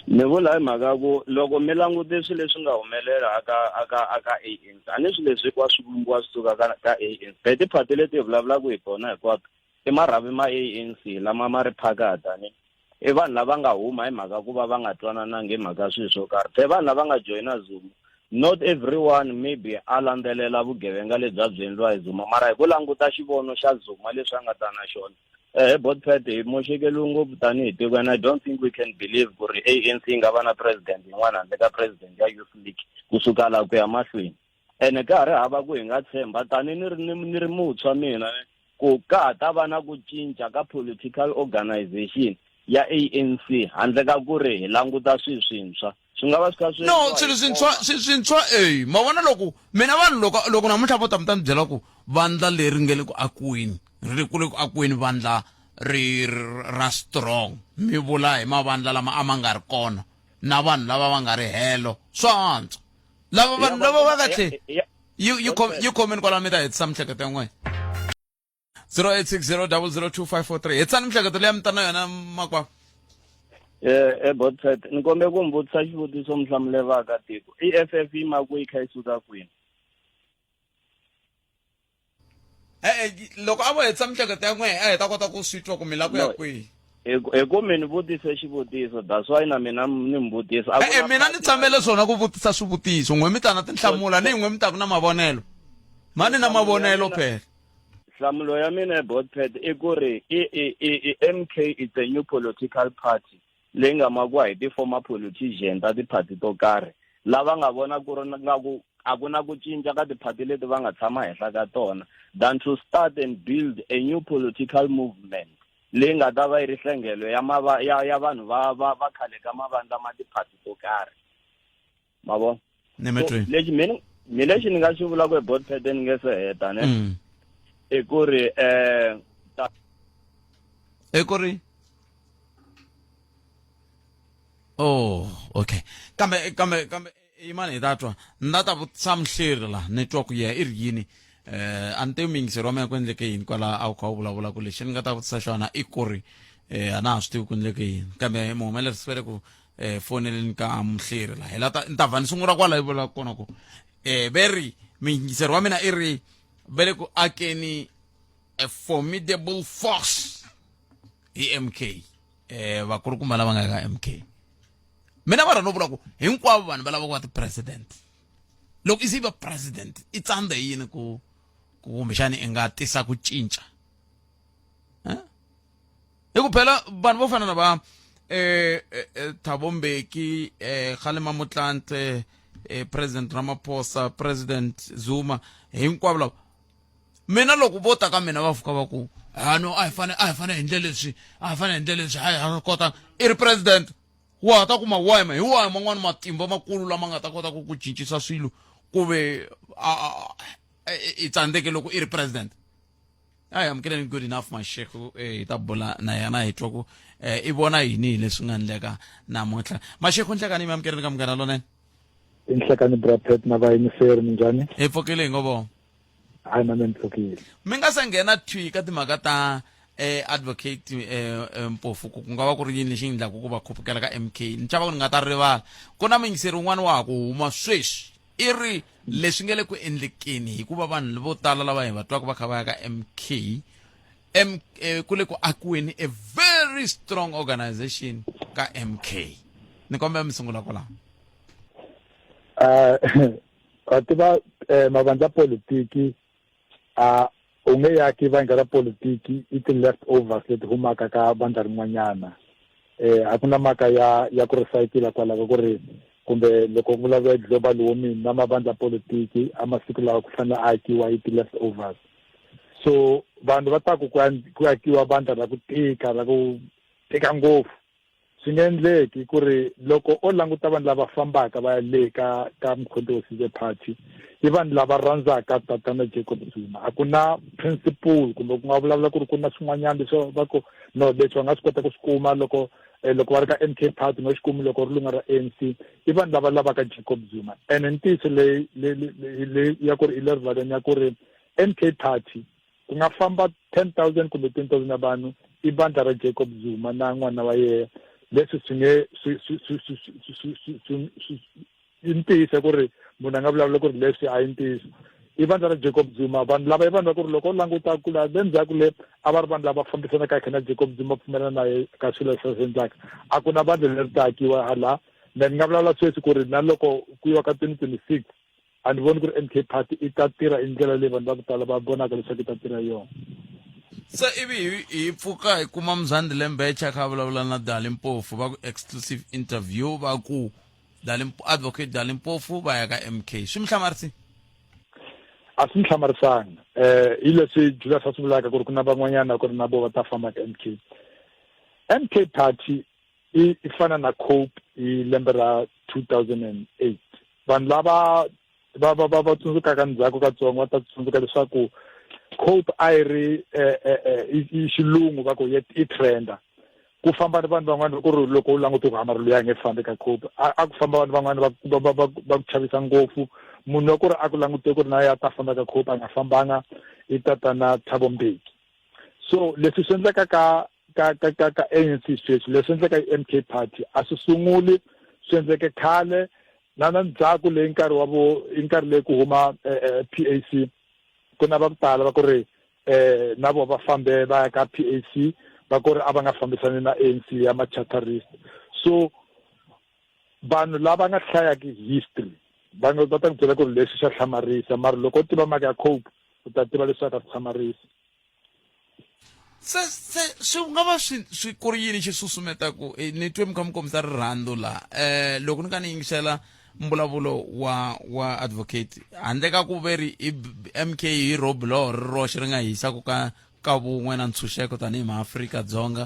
ni vula hi mhaka ku loko mi langute swilo leswi nga humelela aka aka aka ANC a ni swilo leswi hinkwaswo swi vumbiwa swi suka ka ka ANC be tiphati leti hi vulavulaka hi tona hinkwato i marhavi ma ANC lama ma ri phakata ni i vanhu lava nga huma hi mhaka ku va va nga twananangi hi mhaka swilo swo karhi se vanhu lava nga joyina Zuma not everyone maybe a landzelela vugevenga lebyi a byi endliwa hi Zuma mara hi ku languta xivono xa Zuma leswi a nga ta na xona eh Botpet hi moxekeliwe ngopfu tanihi tiko and I don't think we can believe ku ri ANC yi nga va na president yin'wana handle ka president ya Youth League kusuka laha ku ya mahlweni ene ka ha ri hava ku hi nga tshemba tani ni ri ni ri muntshwa mina ku ka ha ta va na ku cinca ka political organization ya ANC handle ka ku ri hi languta swilo swintshwa swi nga va swi kha swi no swilo swintshwa swilo swintshwa ey ma vona loko mina vanhu loko loko namuntlha vo ta mi ta ni byela ku vandla leri nge le ku akiweni ri le ku le ku akiweni vandla ri ra strong mi vula hi mavandla lama a ma nga ri kona na vanhu lava va nga ri helo swa antswa lava vanhu lava va nga tlhe yi yi yi khomeni kwalaho mi ta hetisa mihleketo ya n'wina 0860002543 hetisani mihleketo leyi mi ta na yona makwavo eh eh botset ni kombe ku mi vutisa xivutiso mi hlamule vaakatiko EFF yi ma ku yi kha yi suka kwini e-e loko a vo hetisa mihleketo ya n'wehe a hi ta kota ku swi twa ku mi la ku ya kwihi hi ku mi ni vutise xivutiso that's why na mina ni mi vutisa e-e mina ni tshamele swona ku vutisa swivutiso n'we mi ta na tinhlamula ni n'we mi ta ku na mavonelo mani na mavonelo phela nhlamulo ya mina botpet i ku ri i i i MK it's a new political party leyi nga makiwa hi ti-former politician ta tiphati to karhi lava nga vona ku ri nga ku a ku na ku cinca ka tiphati leti va nga tshama henhla ka tona than to start and build a new political movement leyi nga ta va yi ri hlengelo ya mava ya, ya vanhu va va va khale ka mavandla ma tiphati to karhi ma vona lexi mina mi lexi ni nga xi vulaka hi botpet ni nge se heta ne mm. i ku ri um i ku ri oh okay kambe kambe kambe yimani hi ta twa ni ta ta vutisa muhleri la ni twa ku yeha i ri yini eh a ni tivi muyingiseri wa mina ku endleke yini kwala a wu kha u vulavula ku lexi ni nga ta vutisa xona i ku ri eh a na ha swi tivi ku endleke yini kambe muhumelerisi va le ku eh foneleni ka muhleri la hi la ta ni ta vha ni sungula kwala yi vulaka kona ku eh ve ri muyingiseri wa mina i ri ve le ku akeni a formidable force hi MK eh vakulukumba lava nga ka MK mina va rhandza vula ku hinkwavo vanhu va lava ku va ti-president loko i se va president i tsandza hi yini ku kumbexani i nga tisa ku cinca eh? hi ku phela vanhu vo fana na va eh, eh, eh Thabo Mbeki eh Kgalema Motlanthe eh, President Ramaphosa President Zuma hinkwavo lava mina loko vo ta ka mina va fika va ku ha no a hi fane a hi fane hi ndle leswi a hi fane hi ndle leswi hayi ha kota i ri president wa ha ta kuma wahi hi wahi man'wani matimba makulu lama nga ta kota ku ku cincisa swilo ku ve i tsandzeke loko i ri president a hi amukeleni good enough mashego eh, hi ta bula na yena hi twa ku eh, i vona yini hi leswi nga endleka namuntlha mashego nhlekani mi amukeleni ka munghana lonene i nhlekani brapet na vayimiseri minjhani hi pfukile hi ngo vona hayi na mina ni pfukile mi nga se nghena thwi ka timhaka ta eh, advocate eh, eh, mpofu ku nga va ku ri yini lexi endlaku ku va khupukela ka mk ni chava ku ni nga ta rivala ku na muyingiseri wun'wana wa ha ku huma sweswi i ri leswi nga le ku endlekeni hikuva vanhu vo tala lava hi va twaka va kha va ya ka mk M, eh, ku le ku akiweni a very strong organization ka mk ni kombela mi sungula kwalaho wa tiva eh, mavandla politiki a u nge yaki vandla ra politiki i ti-leftovers leti humaka ka vandla rin'wanyana eh a ku na mhaka ya ya ku recycle kwalaho ku ri kumbe loko ku vulavuriwa global warming na mavandla politiki a masiku lawa ku fanele a akiwa i ti-leftovers So vanhu va ta ku ku akiwa vandla ra ku tika, ra ku tika ngopfu. Swi nga endleki ku ri loko o languta vanhu lava fambaka va ya le ka Mkhonto we Sizwe Party, i vanhu lava rhandzaka tatana Jacob Zuma. A ku na principle kumbe ku nga vulavula ku ri ku na swin'wanyana leswi va ku no, leswi va nga swi kota ku swi kuma loko va ri ka MK Party, nga swi kumi loko ri lunga ra ANC. I vanhu lava lavaka Jacob Zuma. Ene ntiyiso leyi ya ku ri i le rivaleni ya ku ri MK Party ku nga famba 10,000 kumbe 20,000 ya vanhu, i vandla ra Jacob Zuma na n'wana wa yena. Leswi swi nge swi swi swi swi swi swi swi swi i ntiyiso ku ri munhu a nga vulavula ku ri leswi a yi ntiyiso. I vandla ra Jacob Zuma. Vanhu lava i vanhu va ku ri loko u languta ku la le ndzhaku le a va ri vanhu lava fambisanaka kahle na Jacob Zuma, pfumelana na ye ka swilo leswi va swi endlaka. A ku na vandla leri ta akiwa hala. Me ni nga vulavula sweswi ku ri na loko ku yiwa ka 2026, a ni voni ku ri MK Party i ta tirha hi ndlela leyi vanhu va ku tala va vonaka leswaku i ta tirha yona. Se ivi hi pfuka hi kuma Mzandi Lembecha kha vulavula na Dali Mpofu, va ku exclusive interview, va ku Dali, Advocate Dali Mpofu va ya ka MK. Swi mi hlamarisi? A swi ni hlamarisanga. Hi leswi Julius a swi vulaka ku ri ku na van'wanyana ku ri na vo va ta famba ka MK. MK Party i fana na Cope hi lembe ra 2008. Vanhu lava va tsundzukaka ndzhaku katsongo va ta tsundzuka leswaku Cope a yi ri i xilungu, va ku i trenda. Ku famba ni vanhu van'wana ku ri loko u languta ku hamara luya nge fambi ka Cope, a ku famba vanhu van'wana va ku chavisa ngopfu. Munhu wa ku ri a ku langute ku ri na ya ta famba ka Cope a nga fambanga, i tatana Thabo Mbeki. So leswi swi endleka ka ANC sweswi, leswi endleka i MK Party a swi sunguli, swi endleke khale na ndzhaku leyi nkarhi wa vo i nkarhi leyi ku huma PAC, ku na va ku tala va ku ri na vo va fambe va ya ka PAC, va ku ri a va nga fambisani na ANC ya ma-charterist. So vanhu lava nga hlayaki history va nga va ta ku byela ku ri leswi swa hlamarisa, mara loko u tiva mhaka ya Cope u ta tiva leswaku a swi hlamarisi. Se swi nga va swi ku ri yini xi susumetaku? Ni twe mi kha mi kombisa rirhandzu la. Loko ni ka ni yingisela mbulavulo wa advocate, handle ka ku ve ri i MK hi ro biloho ri roxe ri nga hisaku ka vun'we na ntshunxeko tanihi maAfrika-Dzonga,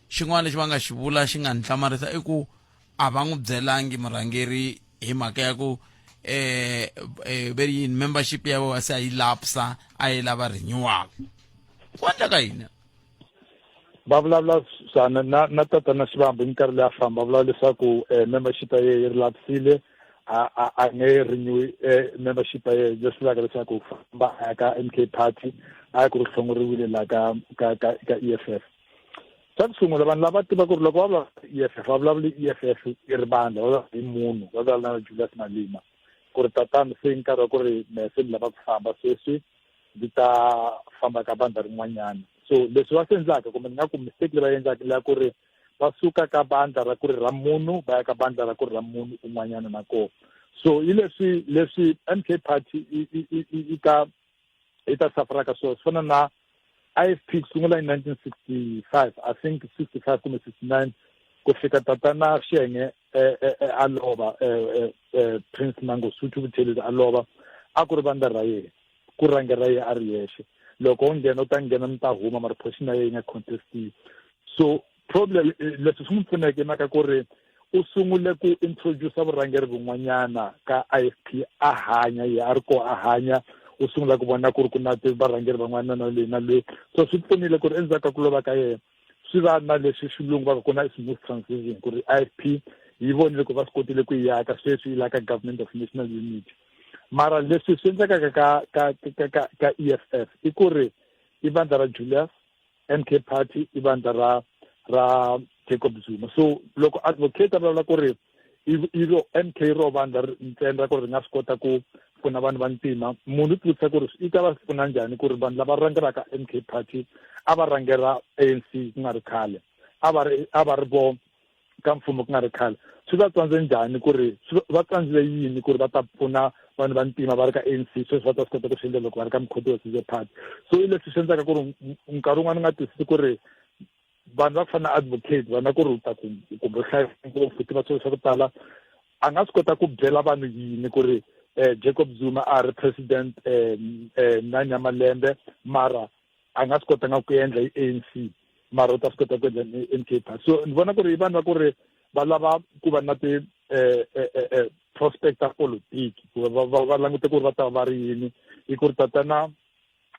xin'wana lexi va nga xi vula xi nga ni hlamarisa i ku a va n'wi byelangi murhangeri hi mhaka ya ku ve ri yini, membership ya vona se a yi lapsa, a yi lava renewal. Ku endleka yini? Va vulavula swona na tatana Xivambu hi minkarhi leyi a famba, va vulavula leswaku membership ya yena yi ri lapsile, a nge renew membership ya yena, leswi vulaka leswaku famba a ya ka MK Party a ya ku ri hlongoriwile laha ka EFF. Xa ku sungula, vanhu lava tiva ku ri loko va vulavula EFF, va vulavuli EFF i ri vandla, va vulavula hi munhu, va vulavula na Julius Malema ku ri tatana se nkarhi wa ku ri mehe se ni lava ku famba sweswi, ndzi ta famba ka vandla rin'wanyana. So leswi va swi endlaka, kumbe ni nga ku mistake leyi va endlaka leya ku ri va suka ka vandla ra ku ri ra munhu va ya ka vandla ra ku ri ra munhu un'wanyana na kona. So hi leswi MK Party i ta safaraka swona. Swi fana na IFP ku sungula in 1965, I think 65 kumbe 69, ku fika tatana Xiyenge a lova, Prince Mangosuthu Buthelezi a lova, a ku ri vandla ra yena, ku rhange ra yena a ri yexe. Loko u nghena u ta nghena mi ta huma, mara position ya yena yi nga contestiwi. So problem leswi swi n'wi pfuneke i mhaka ku ri u sungule ku introduce vurhangeri byin'wanyana ka IFP a hanya, ye a ri koho a hanya, u sungula ku vona ku ri ku na varhangeri van'wana na leyi na leyi. So swi pfunile ku ri endzhaku ka ku lova ka yena swi va na leswi xilungu va ku na smooth transition, ku ri IFP yi vonile ku va swi kotile ku yi aka sweswi yi la ka Government of National Unity. Mara leswi swi endlekaka ka EFF i ku ri i vandla ra Julius, MK Party i vandla ra Jacob Zuma. So loko advocate a vulavula ku ri i ro MK ro vandla ntsena ra ku ri nga swi kota ku pfuna vanhu va ntima, munhu u tivutisa ku ri i ta va pfuna njhani ku ri vanhu lava rhangelaka MK Party a va rhangela ANC ku nga ri khale, a va ri vo ka mfumo ku nga ri khale, swi va tsandze njhani ku ri va tsandzile yini ku ri va ta pfuna vanhu va ntima va ri ka ANC, sweswi va ta swi kota ku swi endla loko va ri ka Mkhonto wa Sizwe Party. So i leswi swi endlaka ku ri nkarhi wun'wani u nga twisisi ku ri vanhu va ku fana na advocate, vanhu va ku ri u ta ku kumbe u hlaya ngopfu, tiva swilo swa ku tala, a nga swi kota ku byela vanhu yini ku ri Jacob Zuma a ri president 9 ya malembe mara a nga swi kotanga ku endla hi ANC mara u ta swi kota ku endla hi MK party so ni vona ku ri vanhu va ku ri va lava ku va na ti eh, eh, eh, eh prospect ta politiki ku va va langute ku ri va ta va ri yini i ku ri tatana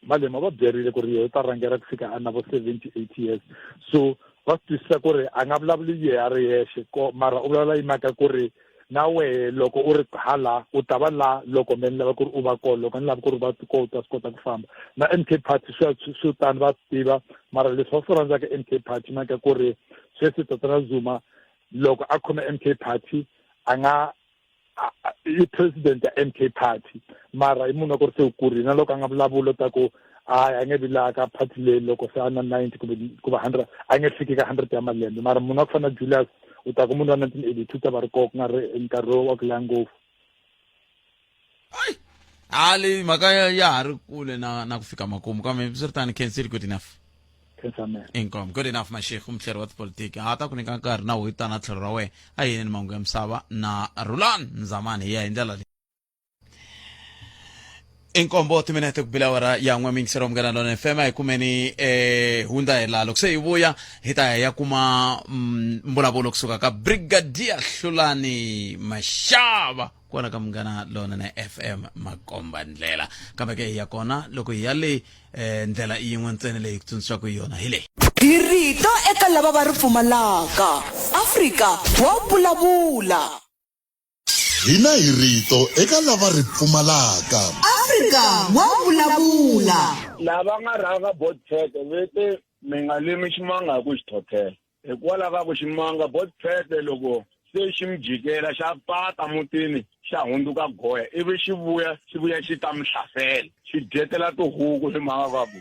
Malema va byerile ku ri yehe u ta rhangela ku fika a na vo 70 80 years so va swi twisisa ku ri a nga vulavuli yehe a ri yexe ko mara u vulavula yi mhaka ku ri na wehe loko u ri hala u ta va la loko me ni lava ku ri u va kona loko ni lava ku ri va ko u ta swi kota ku famba na M K party swi swi tani va swi tiva mara leswi va swi rhandzaka M K party mhaka ku ri sweswi tatana Zuma loko a khome M K party a nga i president ya MK party mara i munhu wa ku ri se u kurile na loko a nga vulavula ta ku hayi a nge vi laha ka party leyi loko se a na 90 kumbe ku va 100 a nge fiki ka 100 ya malembe mara munhu wa ku fana na Julius u ta ku munhu wa 1982 ta va ri kona ku nga ri nkarhi wa ku leha ngopfu ayi hali mhaka ya ha ri kule na na ku fika makumu kambe swi ri tani khensile good enough inkomu good enough mashekhu muhleri wa tipolitiki ha ta ku nyika nkarhi na wu tana tlhelo ra wena a yini ni mahungu ya misava na rulani nzamani hi ya hi ndlela leyi inkombo timinete ku bila awara ya n'we miyingisero munghana lona fm a hi kumeni eh hundza hi laha loko se hi vuya hi ta ya ya kuma mbulavulo kusuka ka brigadier hlulani mashava kwala ka munghana lona na fm makomba ndlela kambe ke hi ya kona loko hi ya le eh, ndlela i yin'we ntsena leyi ku tsundzuxaka hi yona hi leyi Hi rito eka lava va ri pfumalaka. Afrika wa vulavula. Hina hi rito eka lava ri pfumalaka. Afrika wa vulavula. Lava nga rhanga Botsheke ve te mi nga limi ximanga hi ku xi thothela. Hikwalaho ka ku ximanga Botsheke loko se xi mi jikela xa pata mutini xa hundzuka goya ivi xi vuya xi vuya xi ta mi hlasela xi dyetela tihuku hi mhaka ka ku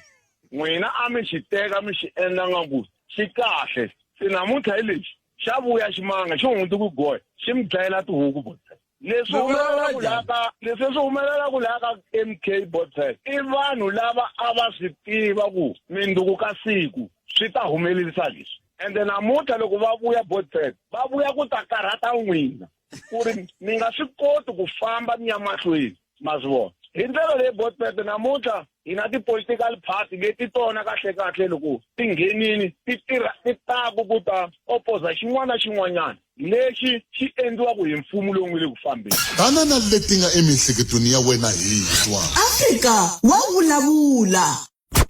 n'wina a mi xi teka mi xi endla nga ku xi kahle se namuntlha hi lexi xa vuya ximanga xi hundzuki goya xi mi dlayela tihuku Botsheke leswi humelelaku laha ka leswi swi humelelaku laha ka MK Botsheke i vanhu lava a va swi tiva ku minduku ka siku swi ta humelerisa leswi ende namuntlha loko va vuya Botsheke va vuya ku ta karhata n'wina ku ri mi nga swi koti ku famba mi ya mahlweni ma swi vona hi ndlela leyi Botsheke namuntlha hi na ti-political party leti tona kahlekahle loko ti nghenini ti tirha ti taku ku ta opoza xin'wana na xin'wanyana lexi xi endliwaka hi mfumo lowu nga le ku fambeni. Tana na leti nga emiehleketweni ya wena hi twa. Afrika wa vulavula.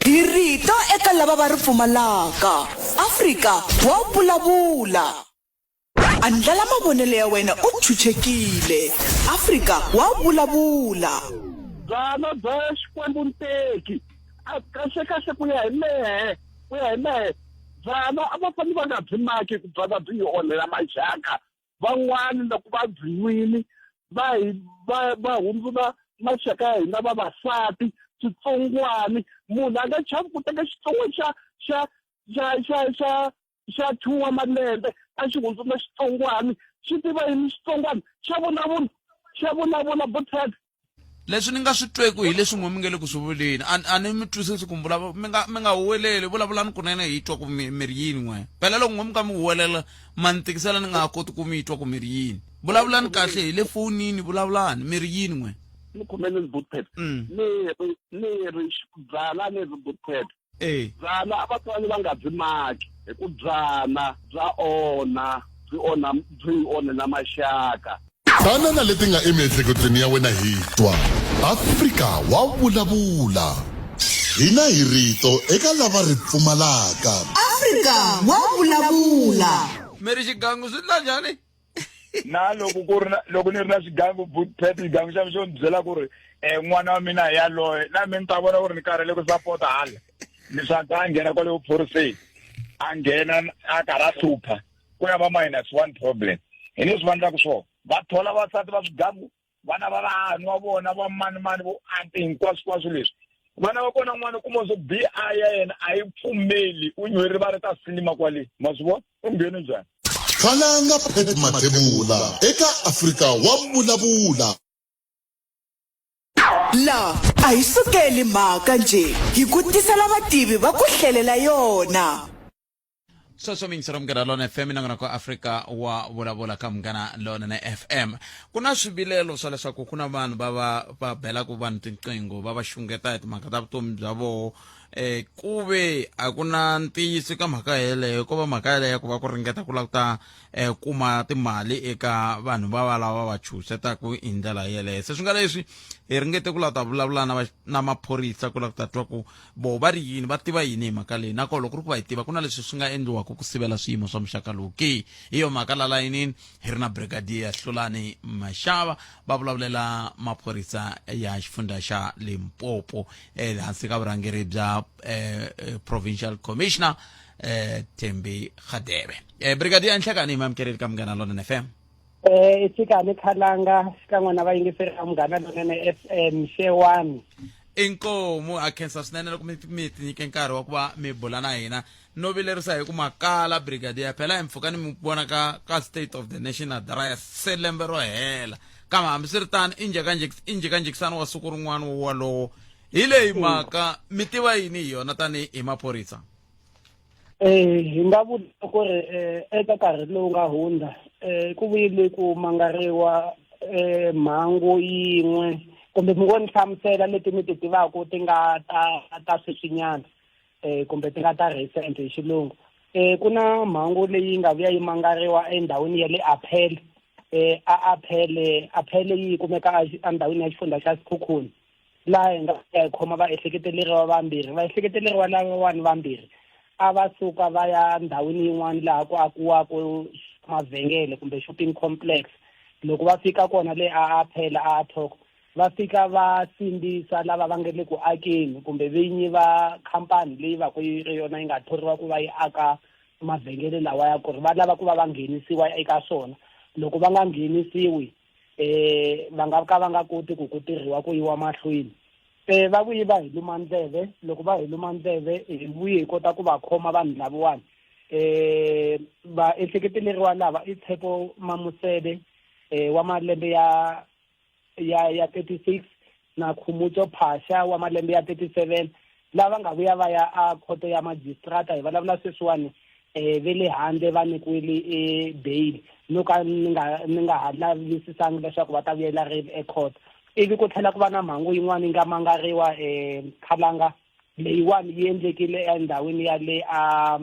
Hi rito eka lava va ri pfumalaka. Afrika wa vulavula. Andlala mavonelo ya wena u chuchekile. Afrika wa vulavula. Byalwa bya Xikwembu Nteki a kahlekahle ku ya hi mehe ku ya hi mehe byalwa a va fanele va nga byi maki ku byalwa byi hi onhela maxaka van'wani loko va byi nwini va hi va va hundzula maxaka ya hina vavasati switsongwani munhu a nga chavi ku teka xitsongwana xa xa xa xa xa xa two wa malembe a xi hundzula xitsongwani xi tiva yini xitsongwani xa vulavula xa vulavula buthat Leswi ni nga swi tweku hi leswi n'we mi nge le ku swi vuleni. A a ni mi twisisi ku mi mi nga mi nga huweleli, vulavulani kunene hi twa ku mi mi ri yini n'we. Phela loko n'we mi ka mi huwelela ma ni tikisela ni nga ha koti ku mi twa ku mi ri yini. Vulavulani kahle hi le fonini, vulavulani mi ri yini n'we. Ni khomeleni Bootpad. Ni ri ni ri byala ni ri Bootpad. Eh. Byala a va fanele va nga byi maki hi ku byala bya onha byi onha byi hi onhela maxaka. Tana na leti nga emiehleketweni ya wena hi twa. Afrika wa vulavula. Hina hi rito eka lava ri pfumalaka. Afrika wa vulavula. Mi ri xigangu swi ndla njhani? Na loko ku ri na loko ni ri na xigangu pet xigangu xa mi xo ni byela ku ri um n'wana wa mina hi yaloye na mina ni ta vona ku ri ni karhele ku sapota hala leswaku a nghena kwale vuphoriseni a nghena a karhi a hlupha ku ya va minus one problem hi leswi va endlaka swona va thola vasati va swigangu vana va vahani wa vona va mani mani vo anti hinkwaswo leswi vana va kona n'wana kuma swo bi a ya yena a yi pfumeli u nyuherile va ri ta silima kwale ma swi vona u nghene njhani Khalanga Pat Mathebula eka Afrika wa vulavula. La a hi sukeli mhaka njhe hi ku tisela vativi va ku hlelela yona. Sweswo miyingiselo Munghana Lonene FM, nongonoko Afrika wa vulavula ka Munghana Lonene FM. Ku na swivilelo swa leswaku ku na vanhu va va va belaka vanhu tinqingho va va xungeta hi timhaka ta vutomi bya voho. Ku ve a ku na ntiyiso ka mhaka yeleyo, ko va mhaka yeleyo ku va ku ringeta ku lava ku ta kuma timali eka vanhu va va lava va chuhisetaku hi ndlela yeleyo. Se swi nga leswi hi ringete ku lava ta vulavula na na maphorisa ku lava ku ta twa ku vo va ri yini, va tiva yini hi mhaka leyi, nakona loko ku ri ku va yi tiva ku na leswi swi nga endliwaka ku sivela swiyimo swa muxaka lowu ke. Hi yo mhaka la layinini hi ri na Brigadier Hlulani Mashava, va vulavulela maphorisa ya xifundza xa Limpopo ehansi ka vurhangeri bya Provincial Commissioner Thembi Khadebe. Brigadier, nhlekani hi mamukeleli ka Munghana Lonene FM. Xikani Khalanga xikan'we na vayingiseri va Munghana Lonene FM xewani. Inkomu, a khensa swinene loko mi mi tinyike nkarhi wa ku va mi bula na hina. No vilerisa hi ku makala Brigadier, phela hi mpfhuka ni mi vona ka ka State of the Nation Address se lembe ro hela. Kambe hambiswiritano i i njhekanjhekisano wa siku rin'wana wolowo. Hi leyi mhaka mi tiva yini hi yona tanihi hi maphorisa? Hi nga vula ku ri eka nkarhi lowu nga hundza ku vuyile ku mangariwa mhangu yin'we, kumbe mi ngo ni hlamusela leti mi ti tivaka ti nga ta ta sweswinyana kumbe ti nga ta recent hi xilungu. Ku na mhangu leyi nga vuya yi mangariwa endhawini ya le Aphele, a Aphele, Aphele yi kumeka endhawini ya xifundza xa Sekhukhune, laha hi nga ya hi khoma vaehleketeleriwa vambirhi. Vaehleketeleriwa lavawani vambirhi a va suka va ya ndhawini yin'wana laha ku akiwaka mavhengele kumbe shopping complex. Loko va fika kona le a Aphele a Thoko, va fika va sindzisa lava va nga le ku akeni kumbe vinyi va khampani leyi va ku yi ri yona yi nga thoriwa ku va yi aka mavhengele lawa ya ku ri va lava ku va va nghenisiwa eka swona. Loko va nga nghenisiwi va nga ka va nga koti ku ku tirhiwa ku yiwa mahlweni. Va vuye va hi luma ndleve, loko va hi luma ndleve hi vuye hi kota ku va khoma vanhu lavawani. Va ehleketeleriwa lava i Tshepo Mamusebe wa malembe ya ya ya 36 na Khumutso Phasha wa malembe ya 37, lava nga vuya va ya a khoto ya magistrata. Hi vulavula sweswiwani ve le handle va nyikiwile e bail, no ka ni nga ni nga ha lavisisangi leswaku va ta vuyela rini ecourt. Ivi ku tlhela ku va na mhangu yin'wana yi nga mangariwa Khalanga, leyiwani yi endlekile endhawini ya le a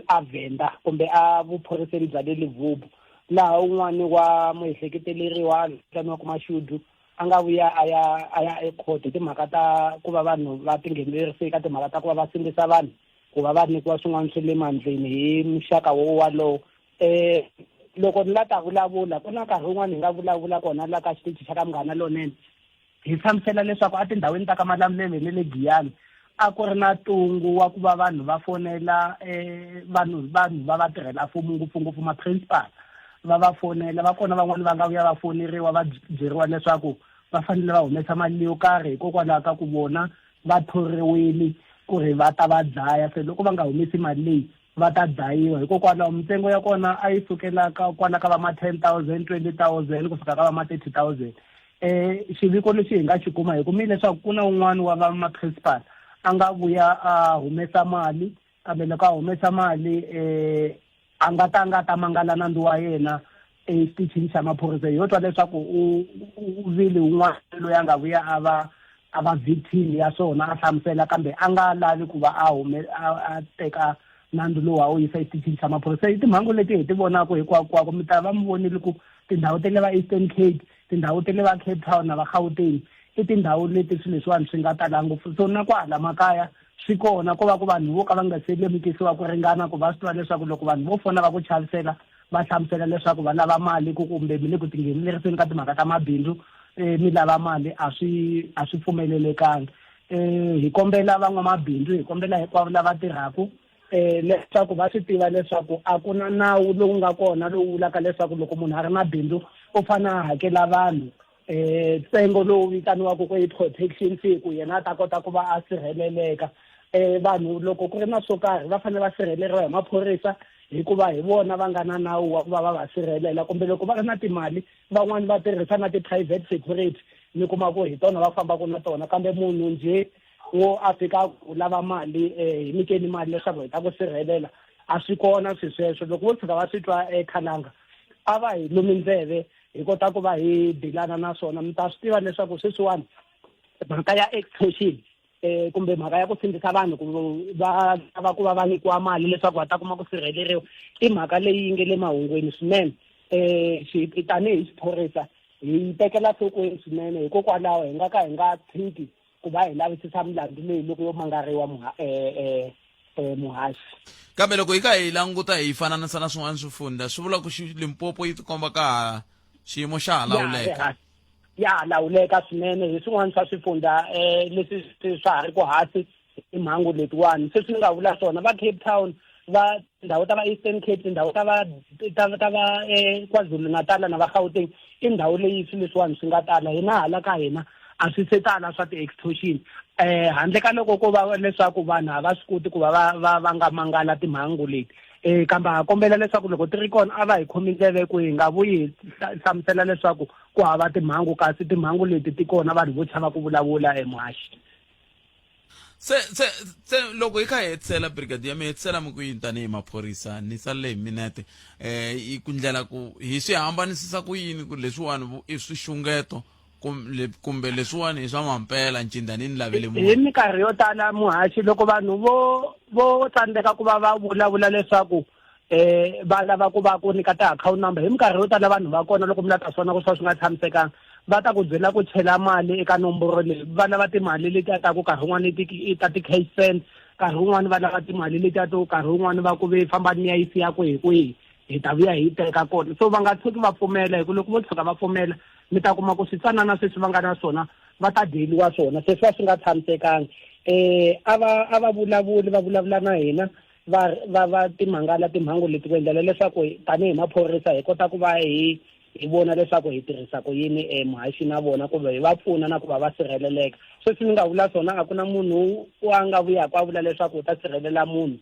a Venda kumbe a vuphoriseni bya le Levubu, laha un'wani wa muehleketeleriwa a vitaniwaka Mashudu a nga vuya a ya a ya ecourt hi timhaka ta ku va vanhu va tinghenelerisa eka timhaka ta ku va va sindzisa vanhu ku va va nyikiwa swin'wana swa le mandleni hi muxaka wo walowo. Loko ni la ta vulavula, ku na nkarhi wun'wana hi nga vulavula kona la ka xitichi xa ka Munghana Lonene, hi hlamusela leswaku etindhawini ta ka Malamulele ni le Giyani a ku ri na ntungu wa ku va vanhu va fonela vanhu vanhu va va tirhela mfumo, ngopfungopfu ma-principal, va va fonela. Va kona van'wani va nga vuya va foneriwa va byeriwa leswaku va fanele va humesa mali yo karhi hikokwalaho ka ku vona va thoriwile ku ri va ta va dlaya, se loko va nga humesi mali leyi va ta dlayiwa. Hikokwalaho mintsengo ya kona a yi sukela ka kwala ka va ma 10,000, 20,000 ku fika ka va ma 30,000. Xiviko lexi hi nga xi kuma hi kumile leswaku ku na un'wana wa va ma-principal a nga vuya a humesa mali, kambe loko a humesa mali a nga ta nga ta mangala nandzu wa yena exitichini xa maphorisa. Hi yo twa leswaku u vile un'wana loyi a nga vuya a va a va victim ya swona, a hlamusela, kambe a nga lavi ku va a hume a teka nandzu lowu a wu yisa exitichini xa maphorisa. I timhangu leti hi ti vonaka hinkwakwako, mi ta va mi vonile ku tindhawu ta le va Eastern Cape, tindhawu ta le va Cape Town na va Gauteng i tindhawu leti swilo leswiwani swi nga tala ngopfu. So na kwahala makaya swi kona, ko va ku vanhu vo ka va nga se lemukisiwa ku ringana ku va swi tiva leswaku loko vanhu vo fona va ku chavisela va hlamusela leswaku va lava mali ku kumbe mi le ku tingheneleriseni ka timhaka ta mabindzu mi lava mali, a swi a swi pfumelelekangi. Hi kombela van'wamabindzu, hi kombela hinkwavo lava tirhaka leswaku va swi tiva leswaku a ku na nawu lowu nga kona lowu vulaka leswaku loko munhu a ri na bindzu u fanele a hakela vanhu ntsengo lowu vitaniwaka ku i protection fee ku yena a ta kota ku va a sirheleleka. Vanhu loko ku ri na swo karhi va fanele va sirheleriwa hi maphorisa, hikuva hi vona va nga na nawu wa ku va va va sirhelela, kumbe loko va ri na timali van'wani va tirhisa na ti-private security, mi kuma ku hi tona va fambaka na tona. Kambe munhu njhe wo a fika ku lava mali hi nyikeni mali leswaku hi ta ku sirhelela, A swi kona swi sweswo. Loko vo tshuka va swi twa ekhalanga, a va hi lumi ndleve hi kota ku va hi dilana na swona. Mi ta swi tiva leswaku sweswiwani mhaka ya extortion eh kumbe mhaka ya ku sindzisa vanhu ku va lava ku va va nyikiwa mali leswaku va ta kuma ku sirheleriwa i mhaka leyi nge le mahungwini swinene eh tanihi xiphorisa hi tekela nhlokweni swinene hikokwalaho hi nga ka hi nga tshiki ku va hi lavisisa milandzu leyi loko yo mangariwa eh, eh, eh, muhaxi Kambe loko hi kha hi languta hi fananisa na swin'wana swifundza, swi vula ku Limpopo yi tikomba ka ha xiyimo xa ha lawuleka. Ya ha lawuleka swinene hi swin'wana swa swifundza um leswi swa ha ri ku hansi timhangu letiwani. Sweswi ni nga vula swona, va Cape Town, va tindhawu ta va Eastern Cape, tindhawu ta va ta ta va eh, KwaZulu Natal na va Gauteng, i ndhawu leyi swilo leswiwani swi nga tala. Hina hala ka hina a swi se tala swa ti-extortion eh handle ka loko ko va leswaku vanhu a va swi koti ku va va va va nga mangala timhangu leti eh kambe ha kombela leswaku loko ti ri kona a va hi khomi ndleve ku hi nga vuyi hi hlamusela leswaku ku hava timhangu kasi timhangu leti ti kona vanhu vo chava ku vulavula emuhaxi. Se se se loko hi kha hi hetisela, brigadier, mi hetisela mi ku yini tanihi maphorisa? Ni salele hi minete eh ku ndlela ku hi swi hambanisisa ku yini ku leswiwani i swixungeto kumbe leswiwani i swa mampela ncinda ni ni lavele munhu? Hi minkarhi yo tala muhaxi, loko vanhu vo vo tsandzeka ku va va vulavula leswaku eh va lava ku va ku nyika ti-account number, hi minkarhi yo tala vanhu va kona loko mi la ta swona ku swa swi nga tshamisekanga va ta ku byela ku chela mali eka nomboro leyi. Va lava timali letiya ta ku nkarhi wun'wani i ta ti-cash send, nkarhi wun'wani va lava timali letiya to nkarhi wun'wani va ku ve famba ni ya yi siya kwihi kwihi hi ta vuya hi yi teka kona. So va nga tshuki va pfumela, hi ku loko vo tshuka va pfumela mi ta kuma ku switsanana sweswi va nga na swona va ta dyeliwa swona se swi va swi nga tshamisekanga. Eh a va a va vulavuli, va vulavula na hina va va va timhangala timhangu leti ku endlela leswaku tanihi maphorisa hi kota ku va hi hi vona leswaku hi tirhisa ku yini eh, muhaxi na vona kumbe hi va pfuna na ku va va sirheleleka. Sweswi ni nga vula swona, a ku na munhu a nga vuyaka a vula leswaku u ta sirhelela munhu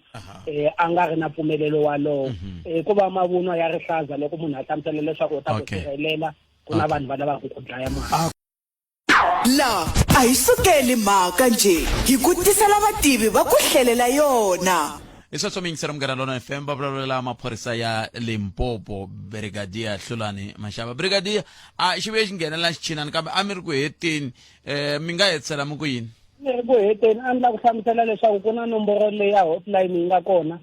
eh, a nga ri na mpfumelelo walowo mhm. eh, ku va mavunwa ya rihlaza loko munhu a hlamusela leswaku u ta ku sirhelela ku na vanhu va lavaka ku dlaya muhaxi. La a hi sukeli mhaka njhe, hi ku tisela vativi va ku hlelela yona. Hi sweswo mi yingisela Munghana Lona FM, va vulavulela maphorisa ya Limpopo, Brigadier Hlulani Mashaba. Brigadier, a xi vuye xi nghenela xichinani kambe a mi ri ku heteni um mi nga hetisela mi ku yini? Ni ri ku heteni, a ni lava ku hlamusela leswaku ku na nomboro leyi ya hotline yi nga kona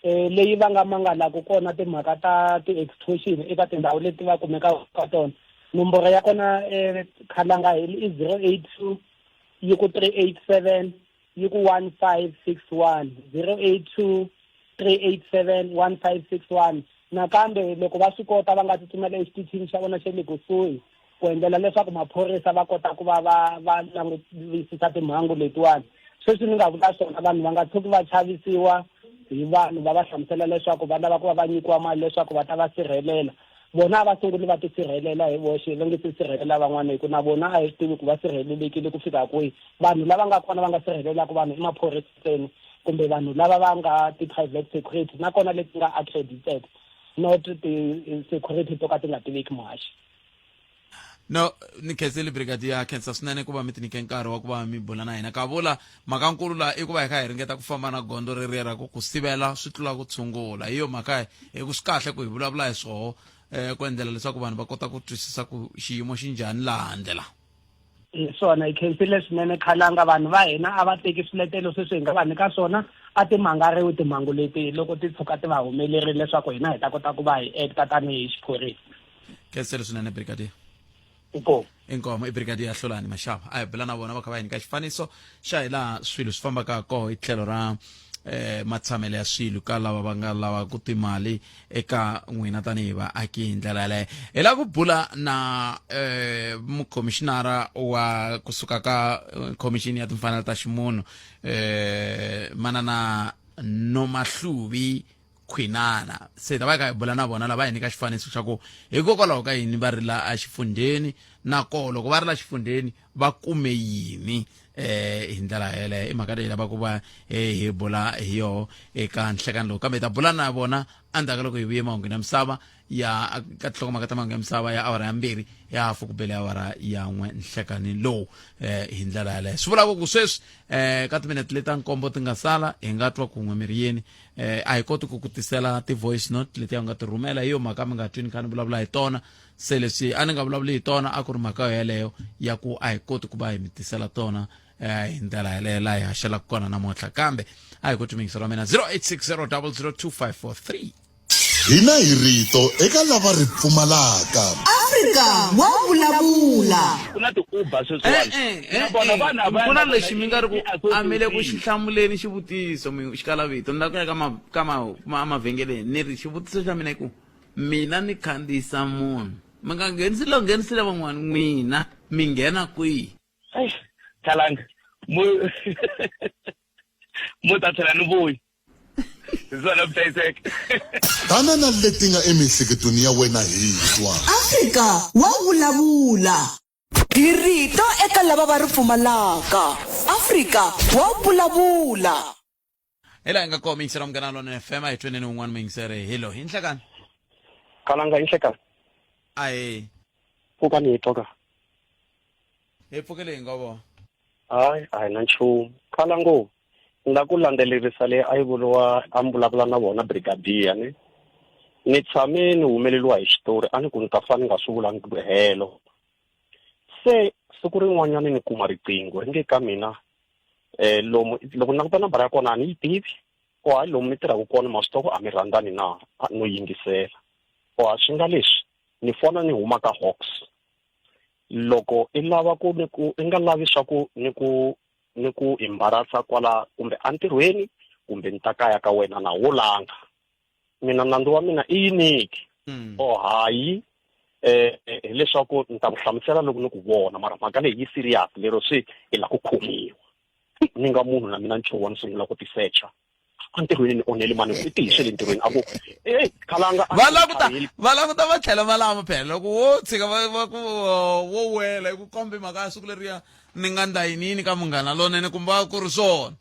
eh leyi va nga mangalaka kona timhaka ta ti-extortion eka tindhawu leti va kumekaka ka tona. Nomboro ya kona eh khalanga i 082 yi ku 387 yi ku 1561, 082 387 1561. Nakambe loko va swi kota va nga tsutsumela exitichini xa vona xa le kusuhi ku endlela leswaku maphorisa va kota ku va va va langutisisa timhangu letiwani. Sweswi ni nga vula swona, vanhu va nga tshuki va chavisiwa hi vanhu va va hlamusela leswaku va lava ku va va nyikiwa mali leswaku va ta va sirhelela. Vona a va sunguli va tisirhelela hi voxe, va nge se sirhelela van'wana, hi ku na vona a hi swi tivi ku va sirhelelekile ku fika kwihi. Vanhu lava nga kona va nga sirhelelaka vanhu i maphorisa ntsena kumbe vanhu lava va nga ti-private security, nakona leti nga accredited, not ti-security to ka ti nga tiveki muhaxi. No, ni khensile brigadier, khensa swinene ku va mi tinyike nkarhi wa ku va mi bula na hina. Ka vula mhaka nkulu laha i ku va hi kha hi ringeta ku famba na gondzo reriya ra ku ku sivela swi tlula ku tshungula. Hi yo mhaka hi ku swi kahle ku hi vulavula hi swoho um ku endlela leswaku vanhu va kota ku twisisa ku xiyimo xi njhani laha handle la. Hi swona, hi khensile swinene khalanga. Vanhu va hina a va teki swiletelo sweswi hi nga va nyika swona, a ti mangariwi timhangu leti loko ti tshuka ti va humelerile leswaku hina hi ta kota ku va hi acta tanihi xiphorisa. Khensile swinene brigadier. Inkomu. Inkomu i brigadier Hlulani Mashaba. A hi bula na vona va kha va hi nyika xifaniso xa hi laha swilo swi fambaka koho hi tlhelo ra eh matshamelo ya swilo ka lava va nga lava ku timali eka n'wina tanihi vaaki hi ndlela yaleyo. Hi lava ku bula na eh mukhomishinara wa kusuka ka eh, khomixini ya timfanelo ta ximunhu eh manana Nomahlubi Khwinana. Se ta va hi kha hi bula na vona lava hi nyika xifaniso xa ku hikokwalaho ka yini va ri la exifundheni. Na koho loko va ri la xifundzheni va kume yini eh hi ndlela yeleyo i mhaka leyi lavaka ku va eh, hi bula hi yoho eka nhlekani lowu kambe hi ta bula na vona endzhaku ka loko hi vuye mahungwini ya misava ya ka tinhlokomhaka ta mahungu ya misava ya awara ya mbirhi ya hafu ku bele awara ya n'we nhlekani lowu eh, hi ndlela yaleyo swi vulaka ku sweswi eh, ka timinete leta nkombo ti nga sala hi nga twa kun'we miriyeni eh, a hi koti ku ku tisela ti-voice note letiya u nga ti rhumela hi yo mhaka mi nga twi ni kha ni vulavula hi tona se leswi a ni nga vulavuli hi tona a ku ri mhaka yo yeleyo ya ku a hi koti ku va hi mi tisela tona eh, hi ndlela yeleyo laha hi haxelaka kona namuntlha kambe a hi koti miyingiselo wa mina 0860 002543 Hina hi rito eka lava ri pfumalaka. Afrika wa vulavula. Ku na ti-Uber sweswiwani. Eh, eh, Na vona eh, vanhu a va ku na na lexi mi nga ri ku i- a mi le ku xi hlamuleni xivutiso mi xikalavito ni lava ku ya ka ma ka ma ma mavhengeleni ni ri xivutiso xa mina i ku mina ni khandziyisa munhu mi nga nghenisi lo nghenisile van'wana n'wina mi nghena kwihi Eish, Khalanga mo mo ta tlhela ni vuyi hi swona ku hlayiseka Tana na leti nga emiehleketweni ya wena hi twa. Afrika wa vulavula. Hi rito eka lava va ri pfumalaka. Afrika wa vulavula. Hi laha hi nga kona muyingiseri wa Munghana Lonene FM a hi tweneni wun'wana muyingiseri hi lo hi nhlekani. Kalanga hi nhlekani. Ahee. Pfukani hi twa ka. Hi pfukile hi nga vona. Hayi a hi na nchumu. Khalango ni la ku landzelerisa leyi a yi vuriwa a mi vulavula na vona brigadier ne. Ni tshame ni humeleriwa hi xitori a ni ku ni ta fa ni nga swi vulangi helo. Se siku rin'wanyana ni kuma riqingho ri nge ka mina eh lomu loko ni languta nambara ya kona a ni yi tivi ku hayi lomu mi tirhaka kona ma swi tiva ku a mi rhandzani na no yingisela o a swi nga leswi ni fona ni huma ka Hawks loko i lava ku ni ku i nga lavi swa ku ni ku ni ku embarasa kwala kumbe entirhweni kumbe ni ta kaya ka wena na wo langa mina nandzu wa mina i yiniki mm. o hayi eh hileswaku ni ta ku hlamusela loko ni ku vona mara mhaka leyi yi serious lero swi i la ku khomiwa ni nga munhu na mina nchumu ni sungula ku tisecha entirhweni ni onheli mani i tihi le ntirhweni a ku e khalanga va languta va languta va tlhela va lama phela loko wo tshika va va ku wo wela i ku kombe mhaka ya siku leriya ni nga ndla yini yini ka munghana lonene kumbe va ku ri swona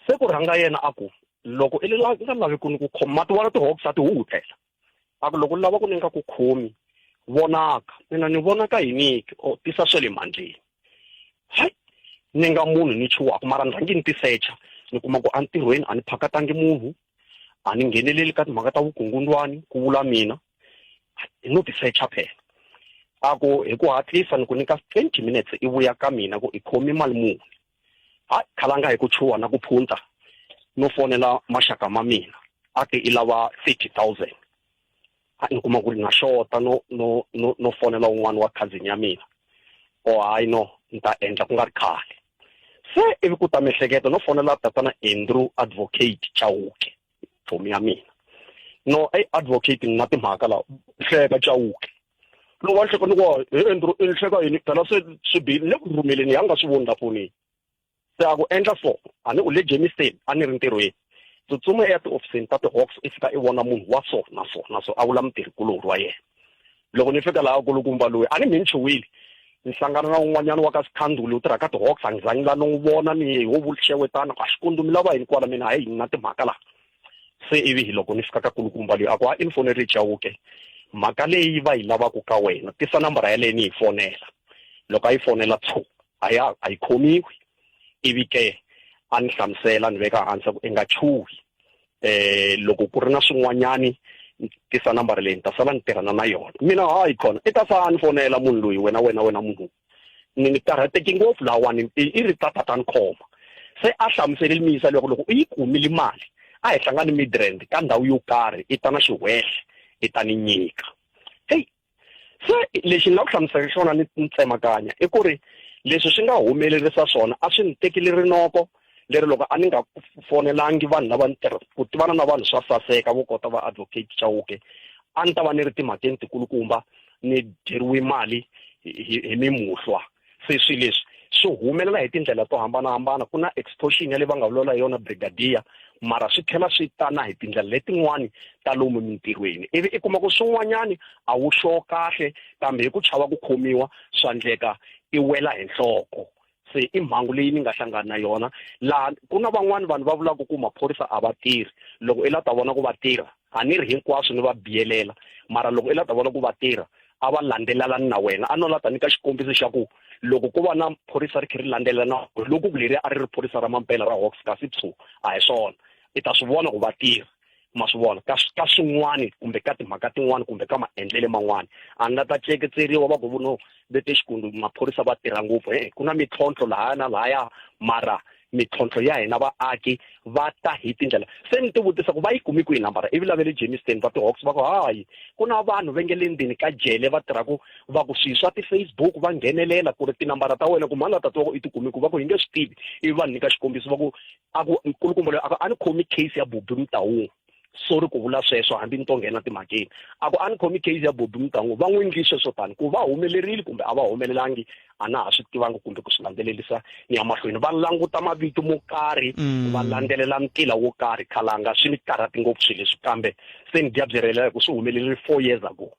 se ku rhanga yena a ku loko i nga lavi ku ni ku khoma mati wala ti-hawks a ti huhutela a ku loko u lava ku ni nga ku khomi vonaka mina ni vonaka yiniki o tisa swa le mandleni hayi ni nga munhu ni chuhaka mara ni rhangi ni tisecha ni kuma ku entirhweni a ni phakatangi munhu a ni ngheneleli ka timhaka ta vukungundwani ku vula mina no tisecha phela a ku hi ku hatlisa ni ku nyika 20 minutes i vuya ka mina ku i khomi mali muni hayi khalanga hi ku chuha na ku phunta no fonela maxaka ma mina a ti i lava 30000 a ni kuma ku ri na xota no no no no fonela un'wana wa cousin ya mina o hayi no ni ta endla ku nga ri khale se ivi ku ta miehleketo no fonela tatana Andrew advocate Chauke chomi ya mina no ey advocate ni na timhaka la hleka Chauke loko va hleka ni ku he Andrew i hleka yini phela se swi bihile ni le ku rhumeleni ya nga swi voni la fonini se a ku endla so a ni u le Germiston a ni ri ntirhweni tsutsuma eya tihofisini ta ti-hawks i fika i vona munhu wa so na so na so a vula mutirhikulorhi wa yena loko ni fika laha kulukumba loyi a ni mi ni chuhile ni hlangana na un'wanyana wa ka sikhanduli u tirha ka ti-hawks a ni zangi la ni n'wi vona ni hi wo xewetana a xikundu mi lava yini kwala mina hayi ni na timhaka laha se ivi hi loko ni fika ka kulukumba loyi a ku a i ni fonele Chauke mhaka leyi va yi lavaka ka wena tisa nambara yaleyo ni yi fonela loko a yi fonela tshu a ya a yi khomiwi ivi ke a ni hlamusela ni veka hansi ku i nga chuhi eh loko ku ri na swin'wanyani tisa nambara leyi ni ta sala ni tirhana na yona mina hayi khona i ta sala ni fonela munhu loyi wena wena wena munhu ni ni karhateki ngopfu lahawani i ri tata ta ni khoma se a hlamuseleli miyisa loko loko u yi kumile mali a hi hlangani midrand ka ndhawu yo karhi i ta na xihwehle i ta ni nyika heyi se lexi ni nga ku hlamusela xona ni ni tsemakanya i ku ri leswi swi nga humelerisa swona a swi ni tekeli rinoko leri loko a ni nga fonelangi vanhu lava ni tirha ku tivana na vanhu swa saseka vo kota va advocate Chauke a ni ta va ni ri timhakeni tikulukumba ni dyeriwe mali hi, hi mimuhlwa se swi leswi Swi humelela hi tindlela to hambanahambana. Ku na extortion ya leyi va nga vulavula hi yona brigadier, mara swi tlhela swi ta na hi tindlela letin'wani ta lomu mintirhweni. Ivi i kuma ku swin'wanyani a wu sure kahle kambe hi ku chava ku khomiwa swa ndleka i wela hi nhloko. Se i mhangu leyi ni nga hlangana na yona laha. Ku na van'wani vanhu va vulaka ku maphorisa a va tirhi. Loko i la ta vona ku va tirha, a ni ri hinkwaswo ni va biyelela, mara loko i la ta vona ku va tirha a va landzelelani na wena. A no la ta nyika xikombiso xa ku loko ko va na phorisa ri khe ri landzelelana loko ku leriya a ri ri phorisa ra mampela ra Hawks kasi tshu a hi swona, i ta swi vona ku va tirha. Ma swi vona ka ka swin'wani kumbe ka timhaka tin'wani kumbe ka maendlele man'wani a nga ta ceketseriwa va ku no vete xikundu maphorisa va tirha ngopfu. E ku na mintlhontlho lahaya na lahaya, mara mintlhontlho ya hina vaaki va ta hi tindlela. Se ni ti vutisa ku va yi kumi kwihi nambara, ivi lave le Germiston va ti-Hawks va ku hayi ku na vanhu va nge le ndzeni ka jele va tirhaku va ku swilo swa ti-Facebook va nghenelela ku ri tinambara ta wena ku mhani la tatiwa ku i ti kumi ku va ku hi nge swi tivi. Ivi va nyika xikombiso va ku a ku nkulukumba loyi a ku a ni khomi case ya Bobby Mtaung, sorry ku vula sweswo hambi ni to nghena timhakeni, a ku a ni khomi case ya Bobby Mtaung, va n'wi ndli sweswo tani ku va humelerile kumbe a va humelelangi a na ha swi tivangi kumbe ku swi landzelerisa ni ya mahlweni va languta mavito mo karhi va landzelela ntila wo karhi. Khalanga swi ni karhati ngopfu swilo leswi, kambe se ni dya byi rhelela hi ku swi humelerile 4 years ago.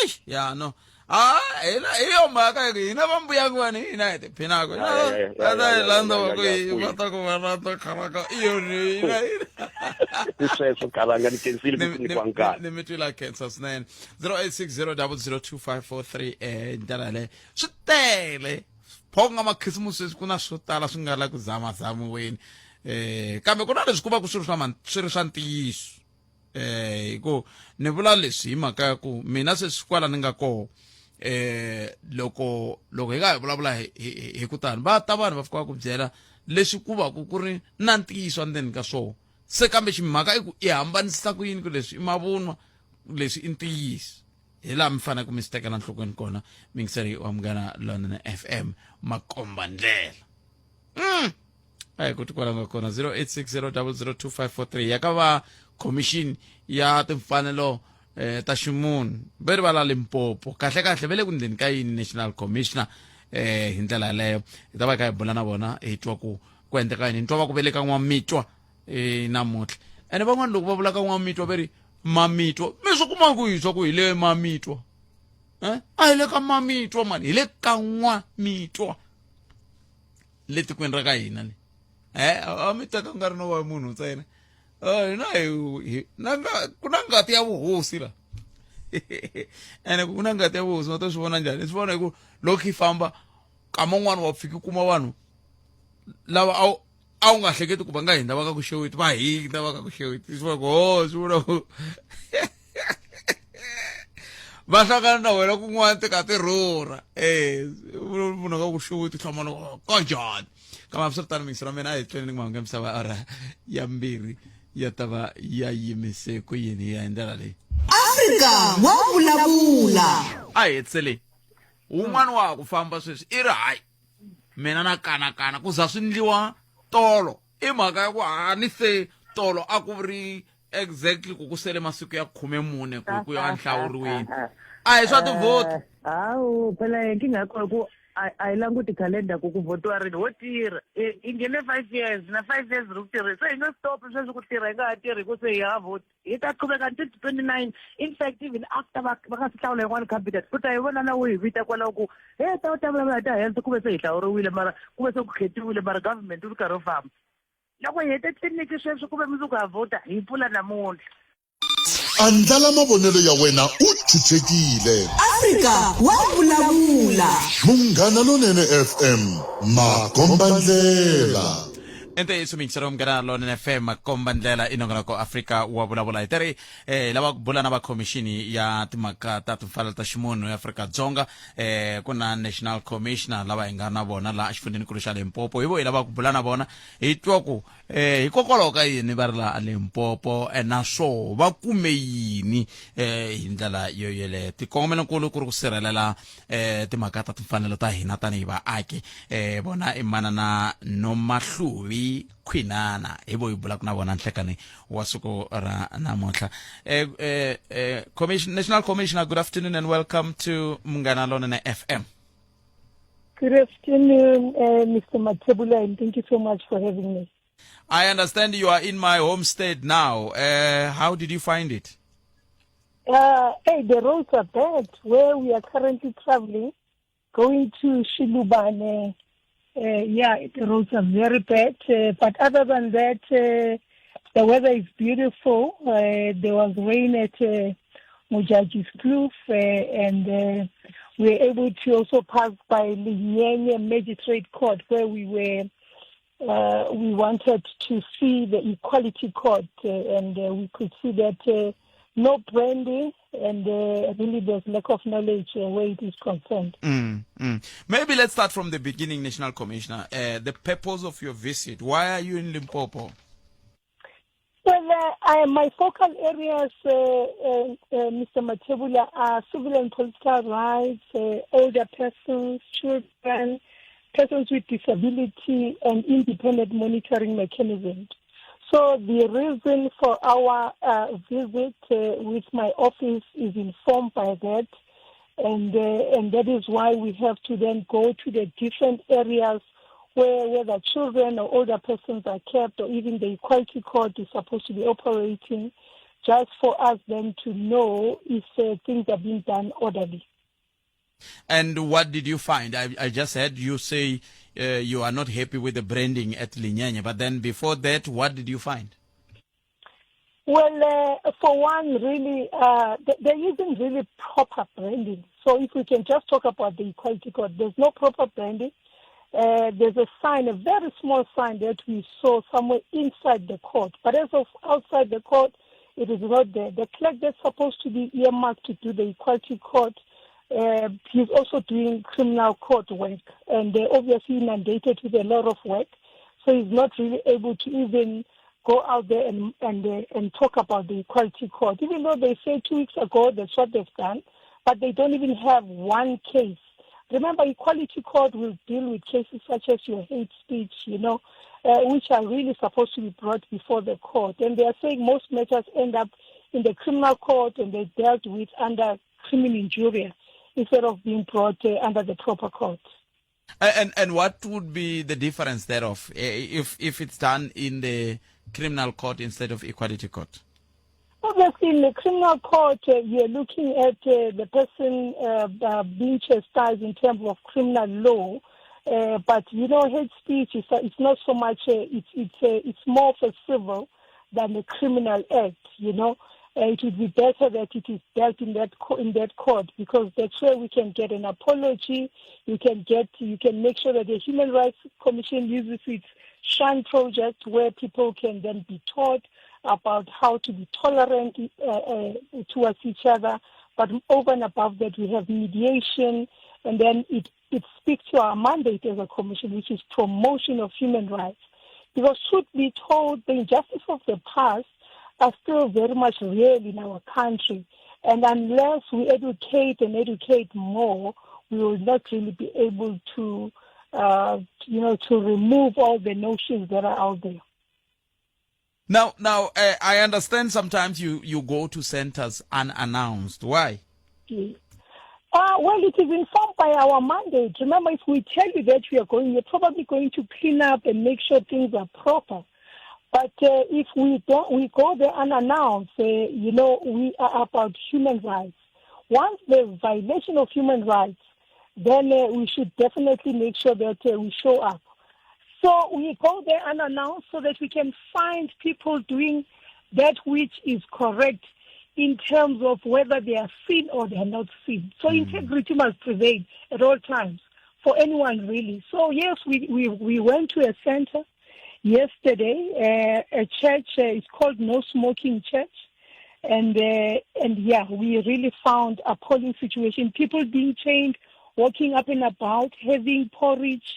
Eish, ya no a hina hi yo mhaka hina va mbuyangu vanhu hina hi tiphinako ta hi landza va ku hi va ta ku va rhandza khalanga i yona hina I sweswo khalanga, ni khensile ku nyikiwa nkarhi. Ni mi twila khensa swinene. 0860002543 eh ndlela yaleyo swi tele phonga makhisimusi sweswi ku na swo tala swi nga la ku zamazamiweni eh kambe ku na leswi ku va ku swi ri swa swi ri swa ntiyiso eh hi ku ni vula leswi hi mhaka ya ku mina sweswi kwala ni nga koho eh loko loko hi nga hi vulavula hi, hi, hi ku tani va ta vanhu va fika va ku byela leswi ku va ku ku ri na ntiyiso endzeni ka swona se kambe ximhaka i ku i hambanisisa ku yini ku leswi i mavunwa leswi i ntiyiso hi laha mi faneleke mi swi tekela nhlokweni kona mingiseri wa Munghana Lonene FM makomba ndlela a hi ku tikwala nga kona 0860002543 ya ka va commission ya timfanelo eh, ta ximunhu ve ri va la Limpopo kahle kahle ve le ku ndleni ka yini national commissioner eh, hi ndlela yaleyo hi ta va hi kha hi bula na vona hi twa ku ku endleka yini. Ni twa va ku veleka n'wamitwa eh, namuntlha ene van'wana loko va vula ka n'wamitwa ve ri mamitwa mi swi kuma ku hi swa ku hi le mamitwa eh? A hi le ka mamitwa mani, hi le ka n'wamitwa le tikweni ra ka hina le eh a mi teka ku nga ri no va munhu ntsena hina hi na ku na ngati ya vuhosi la ene ku na ngati ya vuhosi ma to swi vona njhani? Swi vona hi ku loko hi famba kama un'wana wa fika kuma vanhu lava a wu a wu nga hleketi ku va nga hindza va ka ku xeweti va hindza va ka ku xeweti swi vula ku ho swi vula ku va hlangana na wena kun'wana ti ka ti rhurha e munhu ka ku xeweti hlamala ka njhani. Kambe hambiswiritano mingisi ra mina a hi tweni ni mahungu ya misava awara ya mbirhi ya ta va ya yimise ku yini ya hi ndlela leyi. Afrika wa vulavula. A hi hetisele wun'wana wa ha ku famba sweswi i ri hayi mina na kanakana ku za swi ndliwa tolo i mhaka ya ku hani se tolo a ku ri exactly ku ku sele masiku ya 14 ku ku ya nhlawuriweni a hi swa tivhoti. Hawu phela nkingha ya kona ku a yi languti calendar ku ku votiwa rini, ho tirha i nghene 5 years na 5 years ri ku tirheni, se hi nge stop sweswi ku tirha, hi nga ha tirhi ku se hi ha vhoti, hi ta qhubeka until 29. In fact, even after va va nga si hlawula yin'wana cabinet, u ta yi vona na wu hi vita kwalaho ku he ta u ta vulavula hi ta health, ku ve se hi hlawuriwile mara ku ve se ku khetiwile mara government wu ri karhi wu famba. Loko hi hete tliliniki sweswi ku ve mundzuku ha vhota, hi pfula namuntlha. Andlala mavonelo ya wena u chuchekile. Afrika wa vulavula. Munghana Lonene FM, makombandlela. I ntiyiso miyingiselo Munghana Lonene FM makomba ndlela i nongonoko Afrika wa vulavula. Hi teri eh, lava ku bula na va khomixini ya timhaka ta timfanelo ta ximunhu ya Afrika Dzonga eh, ku na national commissioner lava hi nga na vona laha exifundzhenikulu xa Limpopo. Hi vo hi lava ku bula na vona hi twa ku eh, hikokwalaho ka yini va ri laha Limpopo eh, naswoho va kume yini eh, hi ndlela yo yeleyo. Tikongomelonkulu ku ri ku sirhelela eh, timhaka ta timfanelo ta hina tanihi vaaki eh, vona i manana Nomahluvi Khwinana hi vo hi bulaka na vona nhlekani wa siku ra namuntlha. Eh, eh, eh, Commission, National Commissioner, good afternoon and welcome to Munghana Lonene FM. Good afternoon, uh, Mr. Matebula, and thank you so much for having me. I understand you are in my home state now. Uh, how did you find it? Uh, hey, the roads are bad. Where we are currently traveling, going to Shilubane, uh, yeah, the roads are very bad. Uh, but other than that, uh, the weather is beautiful. Uh, there was rain at uh, Mujaji's Kloof, uh, and uh, we were able to also pass by Linyenye Magistrate Court, where we were. Uh, we wanted to see the Equality Court, uh, and uh, we could see that uh, no branding and uh, really there's lack of knowledge uh, where it is concerned. Mm, mm. Maybe let's start from the beginning, National Commissioner. Uh, the purpose of your visit, why are you in Limpopo? Well, uh, I, my focal areas, uh, uh, uh Mr. Matebula, are civil and political rights, uh, older persons, children, persons with disability, and independent monitoring mechanisms. So the reason for our uh, visit with my office is informed by that, and and that is why we have to then go to the different areas where whether children or older persons are kept, or even the Equality Court is supposed to be operating, just for us then to know if uh, things are being done orderly. And what did you find? I, I just heard you say uh, you are not happy with the branding at Linyenye, but then before that, what did you find? Well, uh, for one, really, uh, th- there isn't really proper branding. So if we can just talk about the Equality Court, there's no proper branding. Uh, there's a sign, a very small sign that we saw somewhere inside the court. But as of outside the court, it is not there. The clerk that's supposed to be earmarked to do the Equality Court, uh, he's also doing criminal court work. And they're obviously inundated with a lot of work. So he's not really able to even go out there and and uh, and talk about the equality court. Even though they say two weeks ago that's what they've done, but they don't even have one case. Remember, equality court will deal with cases such as your hate speech, you know, uh, which are really supposed to be brought before the court. And they are saying most matters end up in the criminal court and they're dealt with under criminal injuria instead of being brought uh, under the proper court. And and what would be the difference thereof eh, if if it's done in the criminal court instead of equality court? Obviously, in the criminal court, uh, you're looking at uh, the person uh, uh being chastised in terms of criminal law. Uh, but you know, hate speech is uh, it's not so much. it's it's it's more for civil than a criminal act. You know, it would be better that it is dealt in that co- in that court because that's where we can get an apology. You can get you can make sure that the Human Rights Commission uses its Shine project where people can then be taught about how to be tolerant uh, uh, towards each other. But over and above that, we have mediation, and then it, it speaks to our mandate as a commission, which is promotion of human rights. Because truth be told, the injustice of the past are still very much real in our country. And unless we educate and educate more, we will not really be able to, uh, you know, to remove all the notions that are out there. Now, now uh, I understand sometimes you, you go to centers unannounced. Why? Uh, well, it is informed by our mandate. Remember, if we tell you that we are going, we're probably going to clean up and make sure things are proper. But uh, if we don't, we go there unannounced, uh, you know, we are about human rights. Once there's violation of human rights, then uh, we should definitely make sure that uh, we show up. So we go there unannounced so that we can find people doing that which is correct in terms of whether they are seen or they are not seen. So mm. integrity must prevail at all times for anyone really. So yes, we, we, we went to a center yesterday, uh, a church, uh, it's called No Smoking Church. And, uh, and yeah, we really found appalling situation. People being chained, walking up and about, having porridge,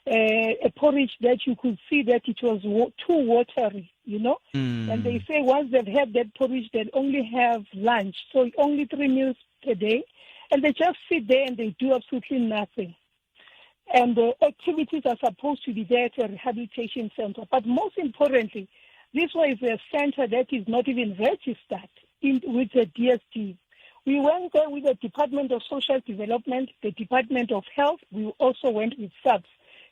uh, a porridge that you could see that it was too watery, you know. Mm. And they say once they've had that porridge, they only have lunch, so only three meals per day. And they just sit there and they do absolutely nothing. And the activities are supposed to be there at a rehabilitation center. But most importantly, this one is a center that is not even registered in, with the DSD, We went there with the Department of Social Development, the Department of Health. We also went with SAPS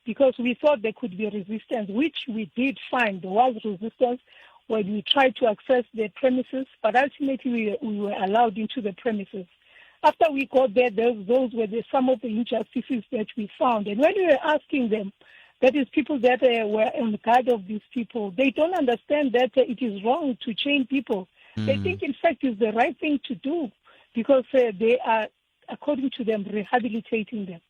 because we thought there could be resistance, which we did find. There was resistance when we tried to access the premises, but ultimately we, we were allowed into the premises. After we got there, those, those were the, some of the injustices that we found. And when we were asking them, that is people that uh, were on guard of these people, they don't understand that uh, it is wrong to chain people. Mm. They think, in fact, it's the right thing to do because uh, they are, according to them, rehabilitating them.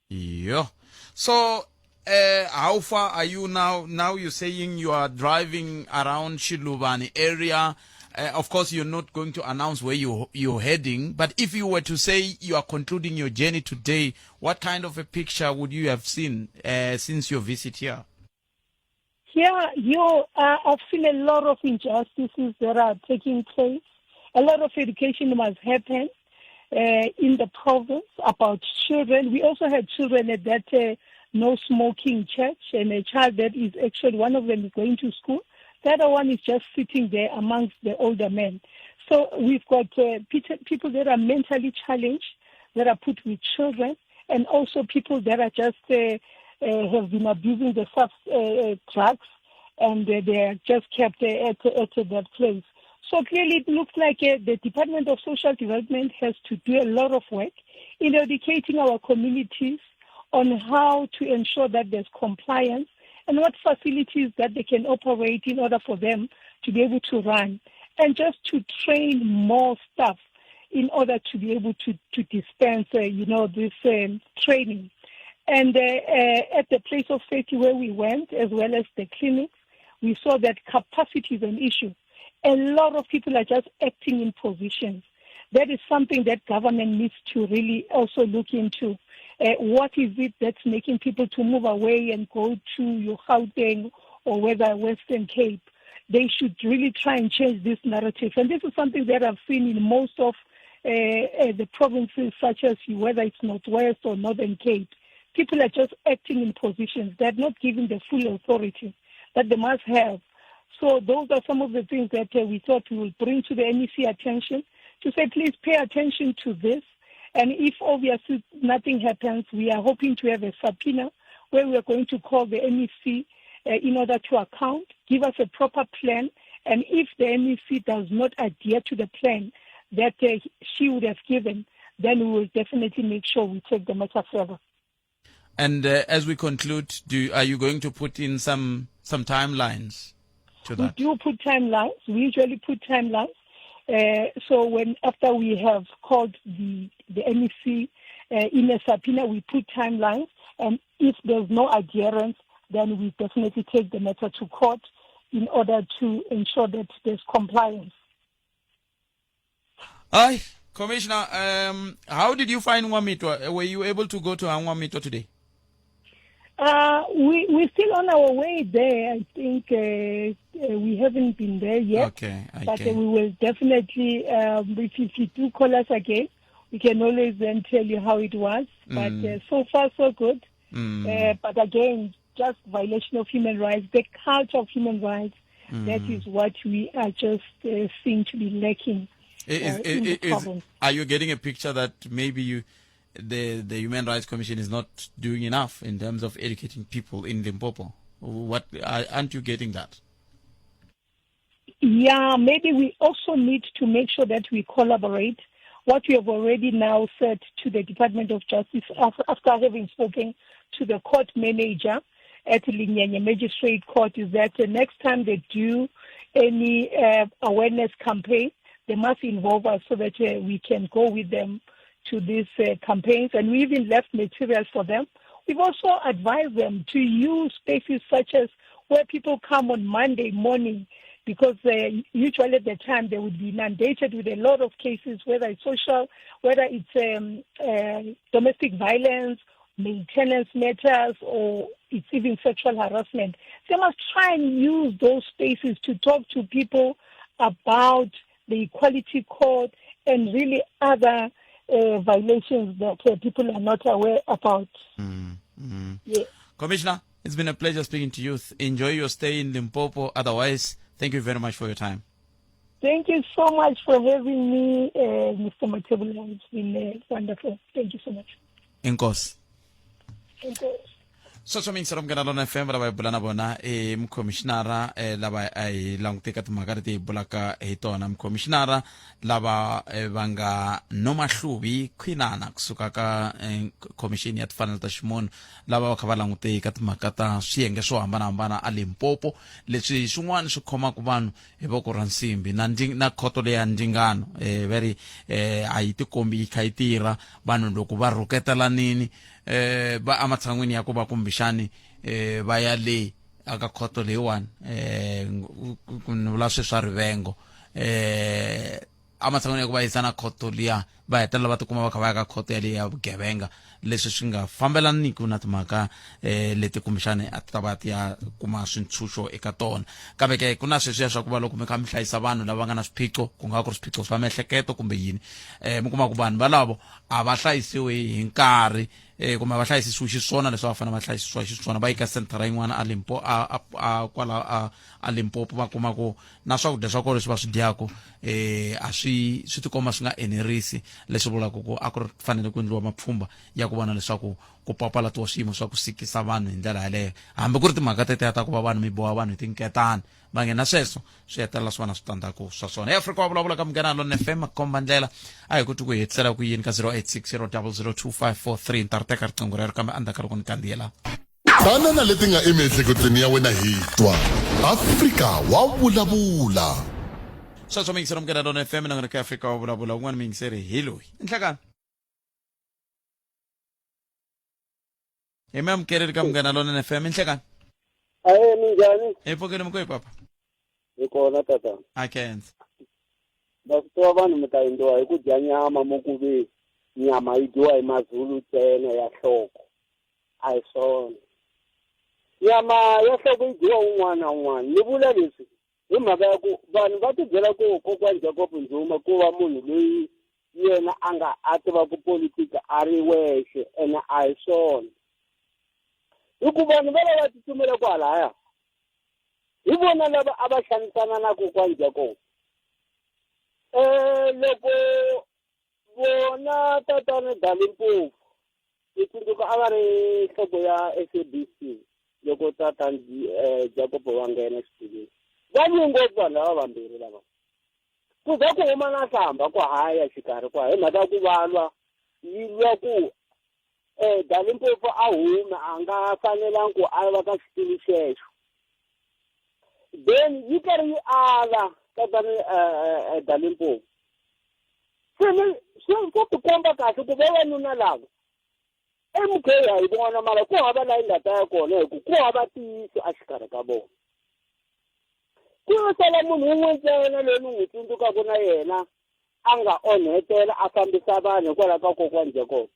Yeah. So, uh, how far are you now? Now you're saying you are driving around Shilubani area. Uh, of course, you're not going to announce where you, you're heading, but if you were to say you are concluding your journey today, what kind of a picture would you have seen uh, since your visit here? Yeah, you, uh, I've seen a lot of injustices that are taking place. A lot of education must happen uh, in the province about children. We also had children at that uh, no smoking church, and a child that is actually one of them is going to school. The other one is just sitting there amongst the older men. So we've got uh, people that are mentally challenged, that are put with children, and also people that are just uh, uh, have been abusing the subs, uh, uh, drugs, and uh, they are just kept uh, at, at that place. So clearly it looks like uh, the Department of Social Development has to do a lot of work in educating our communities on how to ensure that there's compliance and what facilities that they can operate in order for them to be able to run and just to train more staff in order to be able to, to dispense, uh, you know, this um, training. And uh, uh, at the place of safety where we went, as well as the clinics, we saw that capacity is an issue. A lot of people are just acting in positions. That is something that government needs to really also look into. Uh, what is it that's making people to move away and go to your Gauteng or whether Western Cape? They should really try and change this narrative. And this is something that I've seen in most of uh, uh, the provinces, such as whether it's Northwest or Northern Cape. People are just acting in positions. They're not given the full authority that they must have. So those are some of the things that uh, we thought we would bring to the MEC attention to say, please pay attention to this. And if obviously nothing happens, we are hoping to have a subpoena where we are going to call the MEC uh, in order to account, give us a proper plan. And if the MEC does not adhere to the plan that uh, she would have given, then we will definitely make sure we take the matter further. And uh, as we conclude, do are you going to put in some some timelines to that? We do put timelines. We usually put timelines. Uh, so when after we have called the the MEC uh, in a subpoena, we put timelines, and if there's no adherence, then we definitely take the matter to court in order to ensure that there's compliance. Hi, Commissioner. Um, how did you find Nwamitwa? Were you able to go to Nwamitwa today? Uh, we, we're still on our way there. I think uh, uh, we haven't been there yet. Okay. But uh, we will definitely, um, if, if you do call us again, we can always then tell you how it was. Mm. But uh, so far, so good. Mm. Uh, but again, just violation of human rights, the culture of human rights, mm. that is what we are just uh, seem to be lacking. Is, is, is, are you getting a picture that maybe you, the, the Human Rights Commission is not doing enough in terms of educating people in Limpopo? What aren't you getting that? Yeah, maybe we also need to make sure that we collaborate. What we have already now said to the Department of Justice after having spoken to the court manager at Linyanyi Magistrate Court is that the next time they do any uh, awareness campaign, they must involve us so that uh, we can go with them to these uh, campaigns. And we even left materials for them. We've also advised them to use spaces such as where people come on Monday morning because uh, usually at the time they would be inundated with a lot of cases, whether it's social, whether it's um, uh, domestic violence, maintenance matters, or it's even sexual harassment. They must try and use those spaces to talk to people about the Equality Court and really other uh, violations that uh, people are not aware about. Mm, mm. Yeah. Commissioner, it's been a pleasure speaking to you. Enjoy your stay in Limpopo. Otherwise, thank you very much for your time. Thank you so much for having me, uh, Mr. Matebula. It's been uh, wonderful. Thank you so much. Inkosi. Inkosi. Sweswo miyingiselo Munghana Lona FM lava hi bula na vona i mukhomishinara eh, lava a hi langute ka timhaka leti hi bulaka hi tona mukhomishinara lava eh, va nga Nomahluvi Khwinana kusuka ka eh, khomixini ya timfanelo ta ximunhu lava va kha va langute ka timhaka ta swiyenge swo hambanahambana a Limpopo leswi swin'wana swi khomaka vanhu hi voko ra nsimbi na na khoto leya ndzingano eh va ri eh a yi tikombi yi kha yi tirha vanhu loko va rhuketelanini eh va ematshan'wini ya ku va kumbexani eh va ya le aka khoto leyiwani eh ni vula sweswi swa rivengo eh ematshan'wini ya ku va yisa na khoto liya va hetelela va tikuma va kha va ya ka khoto yaleyo ya vugevenga leswi swi nga fambelaniki na timhaka um leti kumbexani a ti ta va ti ya kuma swintshuxo eka tona kambe ke ku na sweswiya swa ku va loko mi kha mi hlayisa vanhu lava nga na swiphiqo ku nga va ku ri swiphiqo swa miehleketo kumbe yini um mi kuma ku vanhu valavo a va hlayisiwi hi nkarhi um kumbe va hlayisisiwi xiswona leswi va fanele va hlayisisiwa xiswona va yi ka senthara yin'wana a limpo a a kwala a a limpopo va kuma ku na swakudya swa kona leswi va swi dyaka eh a swi swi tikomba swi nga enerisi leswi vulaka ku a ku ri fanele ku endliwa mapfhumba ya ku vona leswaku ku papalatiwa swiyimo swa ku sikisa vanhu hi ndlela yaleyo hambi ku ri timhaka tetiya ta ku va vanhu mi boha vanhu hi tinketani va nge na sweswo swi hetelela swi va na switandzhaku swa swona eafrika wa vulavula ka munghana lone fm komba ndlela a hi ku twi ku hetisela ku yini ka 086 0002543 ni ta ri teka riqingho rero kambe endzhaku ka loko ni kandziyela Tana na leti nga emiehleketweni ya wena hi twa. Afrika wa vulavula. Sweswo miyingiseri Munghana Lona FM na ka Afrika wa vulavula un'wana miyingiseri hi loyi. Nhlekani. Hi mi amukeleli ka Munghana Lona FM nhlekani. Ahe minjhani? Hi pfukile mi kwihi papa? Hi kona tatana. A khensa. Va swi tiva vanhu mi ta endliwa hi ku dya nyama mo ku ve nyama yi dyiwa hi mazulu ntsena ya nhloko. A hi swona. Nyama ya nhloko yi dyiwa un'wana na un'wana. Ni vula leswi hi mhaka ya ku vanhu va tibyela ku kokwani Jacob Nzuma ku va munhu loyi yena a nga a tivaka politiki a ri wexe ene a hi swona. Hi ku vanhu va lava tsutsumela kwalaya hi vona lava a va xanisana na kokwani Jacob. Um loko vona tatana Dali Mpofu ni tsundzuka a va ri nhloko ya SABC loko tatana eh, Jacob va nghena xitulwini va lwi ngopfu vanhu lava vambirhi lava ku za ku huma na hlamba ku haya xikarhi kwa hi mhaka ya ku va lwa yi lwa ku um Dali Mpofu a hume a nga fanelangi ku a va ka xitulu xexo then yi karhi yi ala tatana eh, eh, Dali Mpofu se ni swi swo tikomba kahle ku vavanuna lava MK ha yi vona mara ku hava laha yi nga ta ya kona hi ku ku hava ntiyiso exikarhi ka vona ku yo sala munhu wun'we ntsena loyi ni n'wi tsundzukaka na yena a nga onhetela a fambisa vanhu hikwalaho ka kokwani Jacob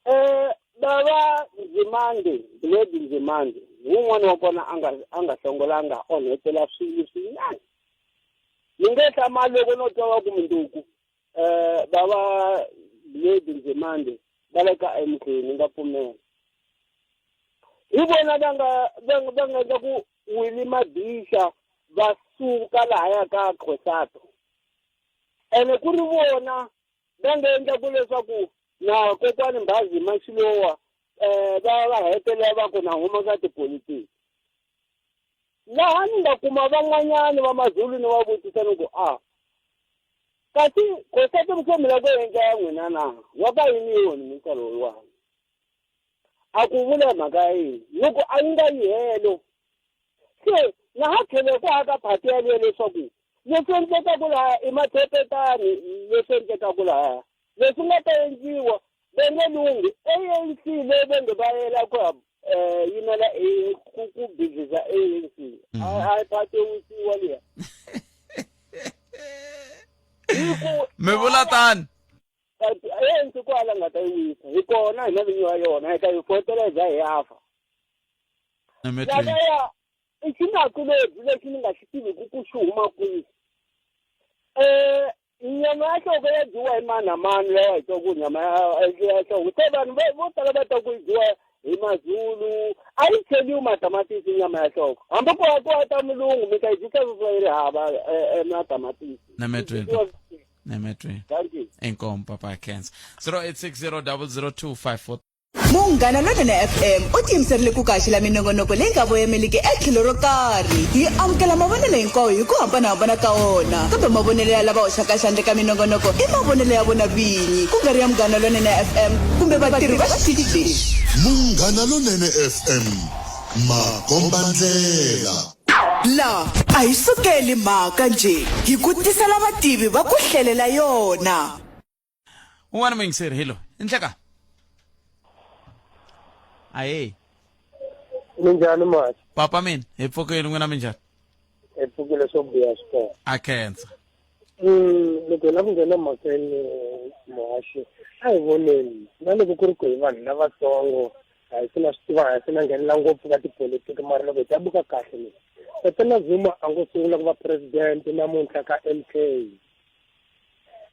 um bava Nzimande Blade Nzimande wun'wana wa kona a nga a nga hlongolanga onhetela swilo swinene ni nge hlamali loko no twa va ku mundzuku um va va Blade Nzimande va le ka MK ni nga pfumela hi vona va nga va va nga endla ku Winnie Madisha va suka lahaya ka Khosato ene ku ri vona va nga endla ku leswaku na kokwani Mbhazi Mashilowa um va va hetelela va ku na huma ka tipolitiki laha ni nga kuma van'wanyana va mazulu ni va vutisa ni ku a kasi Khosato mi mi lava ku endla ya n'wina na wa ka yini yoni minkarhi loyiwani a ku vula mhaka ya yini loko a yi nga yi helo se na ha tlhele ku aka phati yaliyo leswaku leswi endlekaku laha i mathepetani leswi endlekaku laha leswi nga ta endliwa va nge lunghi ANC leyi va nge va yela ku ya um yimela ku ku bizisa ANC a yi phatiwisiwa liya mi vula tani ANC kwala nga ta yi wisa hi kona hina vinyi wa yona hi ta yi fotela hi za hi ya fa lavaya i xinakulobyi lexi ni nga xi tiviki ku xi huma kwihi um nyama ya nhloko ya dyiwa hi mani na mani lawa hi twa ku nyama ya nhloko se vanhu vo tala va twa ku yi dyiwa hi mazulu a yi cheliwi matamatisi nyama ya nhloko hambi ku ku ta mulungu mi ta yi dyisa sweswo yi ri hava eh, eh, matamatisi Nemetweni. Nemetweni. Thank you. Inkomo papa Kens. 0860002543. Munghana Lonene FM u tiyimiserile ku kaxela minongonoko leyi nga voyemeliki etlhelo ro karhi. Hi amukela mavonelo hinkwawo hi ku hambanahambana ka wona, kambe mavonelo ya lava hoxaka xandla eka minongonoko i mavonelo ya vona vinyi, ku nga ri ya Munghana Lonene FM kumbe vatirhi va xitichi lexi. Munghana Lonene FM, makombandlela. La a hi sukeli mhaka njhe, hi ku tisela vativi va ku hlelela yona. Un'wana muyingiseri hello inhleka ahe Minjhani mhani? Papa mina hi pfukile n'wina minjhani? Hi pfukile swo biha swi kona. A khensa. Loko hi lava ku nghena mhakeni muhaxi a hi voneni na loko ku ri ku hi vanhu lavatsongo a hi se na swi tiva a hi se na nghenela ngopfu ka tipolitiki mara loko hi ta buka kahle ni Tatana Zuma a ngo sungula ku va president namuntlha ka M_K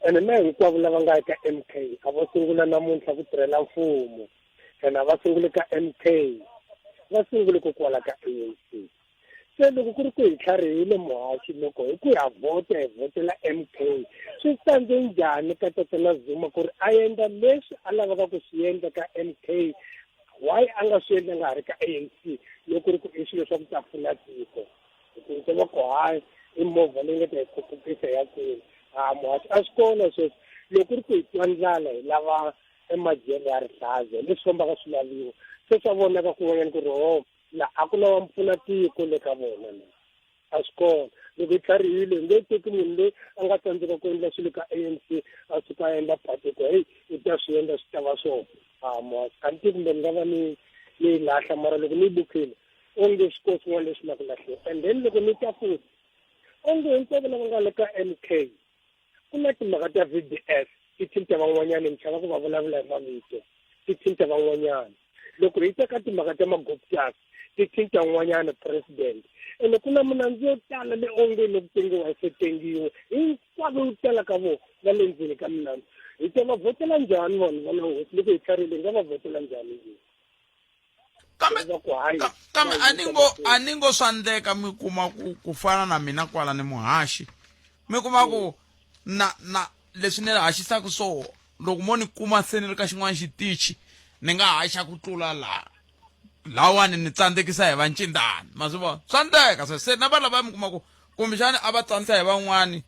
ene na hinkwavo lava nga eka M_K a vo sungula namuntlha ku tirhela mfumo ene a va sunguli ka M_K va sungule ko kwala ka A_N_C se loko ku ri ku hi tlharihile muhaxi loko hi ku ya vhota hi vhotela M_K swi tsandze njhani ka tatana Zuma ku ri a endla leswi a lavaka ku swi endla ka M_K why a nga swi endla nga ha ri ka A_N_C loko ku ri ku i swilo swa ku ta pfuna tiko hi ku va ku hayi i movha leyi nga ta hi khuphukisa ya kwini ha muhaxi a swi kona sweswi loko ku ri ku hi twa ndlala hi lava emajele ya rihlaza leswi fambaka swi laviwa se swa vonaka kun'wanyana ku ri ho la a ku na wa mpfuna tiko le ka vona la a swi kona loko hi tlharihile hi nge teki munhu loyi a nga tsandzeka ku endla swilo ka A N C a suka a endla party ku heyi u ta swi endla swi ta va swona a muhaxi a ni tivi kumbe ni nga va ni ni yi lahla mara loko ni yi bukhile onge swi kona swin'wana leswi la ku lahliwa and then loko ni ta futhi onge hinkwavo lava nga le ka M K ku na timhaka ta V D S ti thinta van'wanyana ni chava ku va vulavula hi mavito ti thinta van'wanyana loko hi teka timhaka ta maguptas ti thinta un'wanyana president ene ku na minandzu yo tala le onge loko tengiwa se tengiwe hinkwavo yo tala ka vona va le ndzeni ka minandzu hi ta va vhotela njhani vanhu va hosi loko hi tlharile hi nga va vhotela njhani kambe kambe a ni ngo a ni ngo swa ndleka mi kuma ku ku fana na mina kwala ni muhaxi mi kuma ku na na leswi ni haxisaka swo loko mo ni kuma se ni ri ka xin'wana xitichi ni nga haxa ku tlula laha lawani ni tsandzekisa hi vancindani ma swi vona swa ndleka se se na va lava mi kuma ku kumbexani a va tsandzisa hi van'wani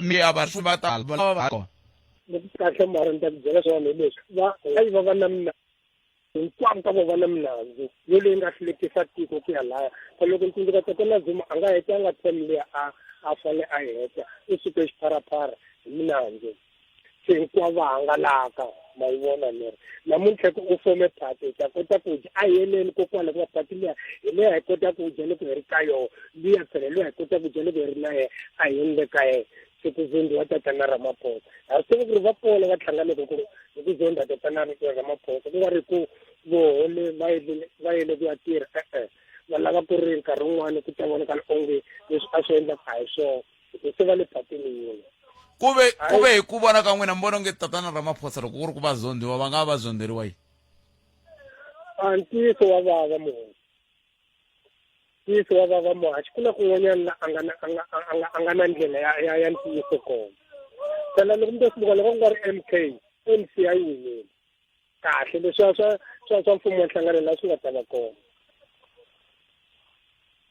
mi a va va ta va kona kahle mara ni ta ku byela swona hi leswi va va va na mina hinkwavo ka vona va na milandzu yo leyi nga hlulekisa tiko ku ya laya ka loko ni tsundzuka tatana Zuma a nga hetanga term liya a a fane a heta u suke xipharapara hi milandzu se hinkwavo va hangalaka ma yi vona ni ri namuntlha ku u fome party hi ta kota ku dya a hi yeleni kokwala hikuva party liya hi leya hi kota ku dya loko hi ri ka yona liya phela liya hi kota ku dya loko hi ri na yena a hi yeni le ka yena se ku zondiwa tatana Ramaphosa ha swi tivi ku ri va kona va hlanganeke ku hi ku zonda tatana Ramaphosa ku nga ri ku voho le va yele va yele ku ya tirha e-e va lava ku ri nkarhi wun'wani ku ta vonakala onge leswi a swi endlaka a hi swona hi se va le patini yin'we ku ve ku ve hi ku vona ka n'wina mi vona onge tatana Ramaphosa loko ku ri ku va zondiwa va nga va zonderiwa yini a ntiyiso wa vava munhu ntiyiso wa vava muhaxi ku na kun'wanyana la a nga na a nga a nga a nga na ndlela ya ya ya ntiyiso kona phela loko mi ta swi buka loko ku nga ri M K M C a yi winile kahle leswiya swa swa swa mfumo wa nhlangano laha swi nga ta va kona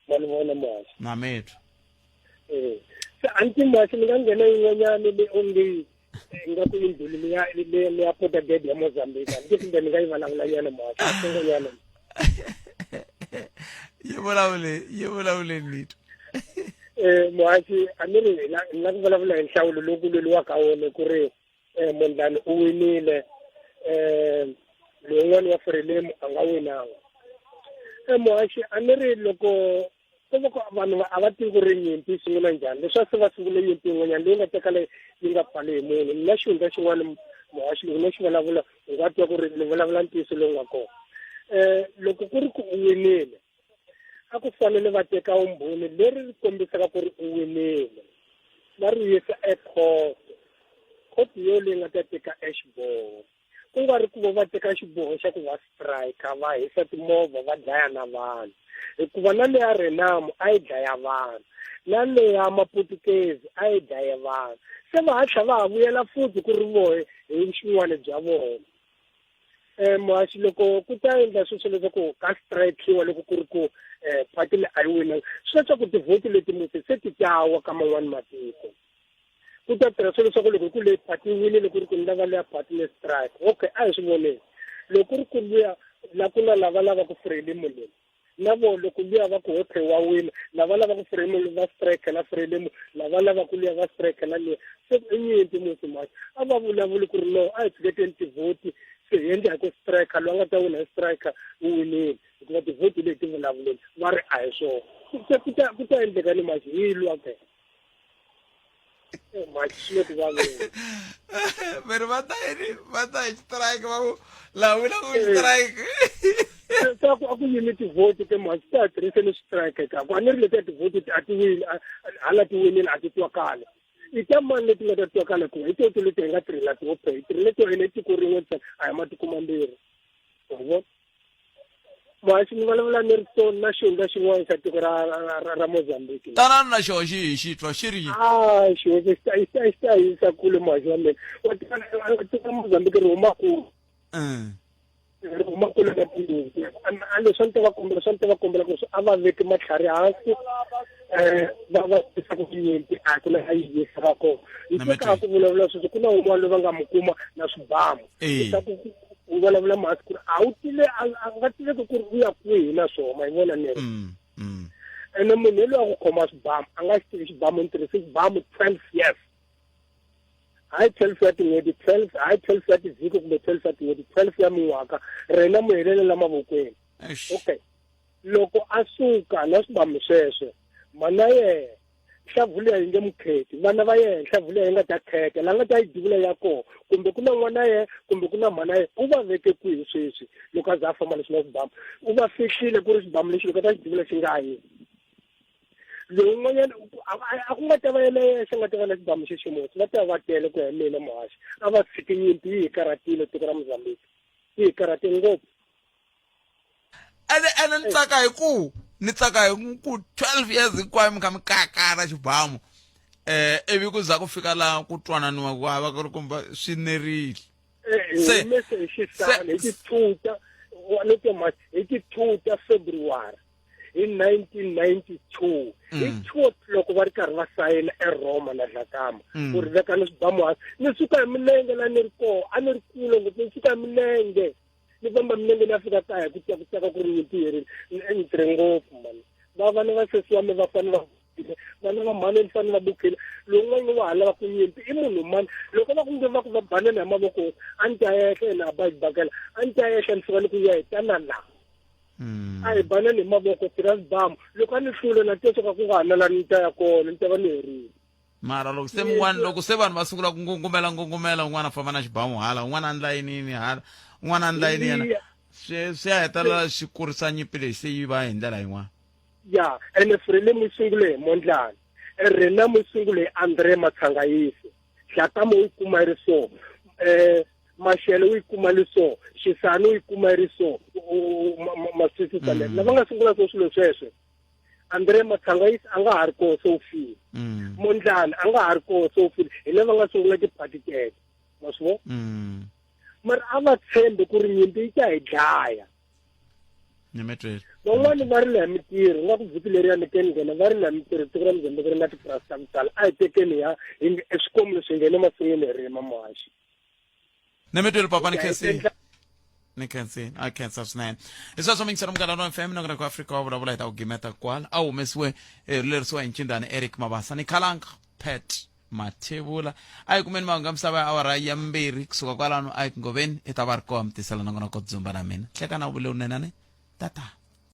ma ni vona muhaxi na mitwa eh se a ni ti muhaxi ni nga nghena yin'wanyana leyi onge ingaku i ndhulu liya liya liya pota gede ya Mozambique a ni kumbe ni nga yi vulavula nyana muhaxi tsongonyana yi vulavule yi vulavule nito eh muhaxi a ni ri la ni la ku vulavula hi nhlawulo lowu ku lweliwaka wona ku ri eh Mondlane u winile eh lowun'wana wa Frelimo a nga winanga eh muhaxi a ni ri loko ko va ku vanhu a va tivi ku ri nyimpi yi sungula njhani leswi a se va sungule nyimpi yin'wanyana leyi nga teka leyi yi nga pfali hi munhu ni na xihundla xin'wana muhaxi loko no xi vulavula u nga twa ku ri ni vulavula ntiyiso lowu nga kona um loko ku ri ku u winile a ku fanele va teka vumbhoni leri ri kombisaka ku ri u winile va ri yisa ekhoto khoto yo leyi nga ta teka exiboho. Ku nga ri ku va va teka xiboho xa ku va strike va hisa timovha va dlaya na vanhu hikuva na leya Renamo a yi dlaya vanhu na leya Maputukezi a yi dlaye vanhu se va hatla va ha vuyela futhi ku ri vohe hi xin'wana bya vona um muhaxi loko ku ta endla sweswo leswaku ka strikiwa loko ku ri ku um party leyi a yi wina swi leswaku tivhoti leti musi se ti ta wa ka man'wani matiko ku ta tirha swilo leswaku loko ku leyi party yi winile ku ri ku ni lava leya party le strike okay a hi swi voneni loko ku ri ku luya la ku na lava lava ku frelimo leyi na vona loko luya va ku okay wa wina lava lava ku frelimo va strike la frelimo lava lava ku luya va strike la luya se i nyimpi musi mhaka a va vulavuli ku ri no a hi tshiketeni tivhoti se hi endla hi ku strike loyi a nga ta wina hi strike u winile hikuva tivhoti leti vulavuleni va ri a hi swona se ku ta ku ta endleka ni mhaka hi lwa ke veri va ta yini va ta hi xitirayiki va ku laha wina ku xitirayiki se a ku a ku yimi tivhoti te mhasi ta ha tirhiseni switirayike ka ku a ni ri letiya tivhoti a ti wini hala ti winile a ti twakala i ta mani leti nga ta twakala hikuva hi toto leti hi nga tirhela toho hi tirhele to hina tiko rin'we ntsena a hi matiko mambirhi wa vona Muhaxi ni vulavula ni ri toni na xihundla xin'wana xa tiko ra ra ra Mozambique. Tanani na xoho xi hi xi twa xi ri yini? Ah, xihundla xi ta xi ta xi ta yisa kule muhaxi wa mina. Wa tiva tiko ra Mozambique ri huma kule. Ri huma kule na tinyimpi. A leswi a ni ta va kombela swa ni ta va kombela ku a va veki matlhari hansi eh va va tisa ku nyimpi a ku na yi yisa kona. Hi teka ku vulavula sweswo ku na un'wana loyi va nga mu kuma na swibamu. Leswaku u vulavula mhasi ku ri a wu tive a nga tiveki ku ri u ya kwihi na swona ma yi vona ni ri mm, mm. ene munhu yaloyi a ku khoma swibamu a nga xi tivi xibamu ni tirhise xibamu 12 years hayi 12 ya tin'hweti 12 hayi 12 ya tivhiki kumbe 12 ya tin'hweti 12 ya min'waka rena mu helelela mavokweni okay loko a suka na swibamu sweswo mana yena nhlavu liya yi nge mu kheti vana va yena nhlavu liya yi nga ta kheta la nga ta yi duvula ya kona kumbe ku na n'wana yena kumbe ku na mhana yena u va veke kwihi sweswi loko a za a famba lexi na xibamu u va fihlile ku ri xibamu lexi loko a ta xi duvula xi nga yi loyi un'wanyana a ku nga ta va yena yexe nga ta va na xibamu xexo musi va ta va tele ku ya hi mina muhaxi a va tshiki nyimpi yi hi karhatile tiko ra Mozambique yi hi karhatile ngopfu ene ene ni tsaka hi ku ni tsaka hi ku 12 years hinkwayo mi kha mi kakara xibamu eh ivi ku za ku fika laha ku twananiwa ku hava ku ri kumbe swi nerile se hi xisana hi ti 2 ta ni te hi ti 2 ta February hi 1992 hi 2 o'clock va ri karhi va sayina eRoma na Dlakama ku ri vekani swibamu hansi ni suka hi milenge la ni ri koho a ni ri kule ngopfu ni suka hi milenge ni famba milenge ni ya fika kaya ku twa ku tsaka ku ri nyimpi herile ni tirhe ngopfu mani va vana va sesi wa mina va fanele va vana va mhani ni fanele va bukhile lowun'wana wa ha lava ku nyimpi i munhu mani loko va ku nge va ku va banana hi mavoko a ni ta yehla ene a ba xibakela a ni ta yehla ni fika ni ku ya hi tana laha a hi banani hi mavoko tirha swibamu loko a ni hlule na twa swa ku nga ha na la ni ta ya kona ni ta va ni herile mara loko se mun'wana loko se vanhu va sungula ku ngungumela ngungumela un'wana a famba na xibamu hala un'wana a ndla yini yini hala un'wana a ndla yini yena swi swi ya hetelela swi kurisa nyimpi leyi se yi va hi ndlela yin'wana ya ene frelimo yi sungule hi mondlana renamo yi sungule hi andre matshangayisi dlatamo yi kuma yi ri so um mashele u yi kuma li so xisani u yi kuma yi ri so maswisisa lava nga sungula so swilo sweswo Andre Matsangayisi a nga ha ri koho se u file mm. Mondlane a nga ha ri koho se u file hi lava nga sungula tiphati teto ma swi vona mm. mara a va tshembi ku ri nyimpi yi ta hi dlaya van'wani va ri laha mitirho nga ku vhiki leriya ni ke ni nghena va ri laha mitirho tiko ra Mozambique ri na tipurasi ta ku tala a hi tekeni ya eswikomu leswi nghene masin'wini hi rima muhaxi Nemetweli papa ni khensini ni khensini a khensa swinene hi sweswo mingisela munghana wa fm nongonoko wa afrika wa vulavula hi ta ku gimeta kwala a humesiwe eh, lerisiwa hi ncindani eric mabasa ni khalanga pat mathevula a hi kumeni mahungu ya misava ya awara ya mbirhi kusuka kwalano a hi ngoveni i ta va ri koha mi tisela nongonoko dzumba na mina hlekana vule unenane tata.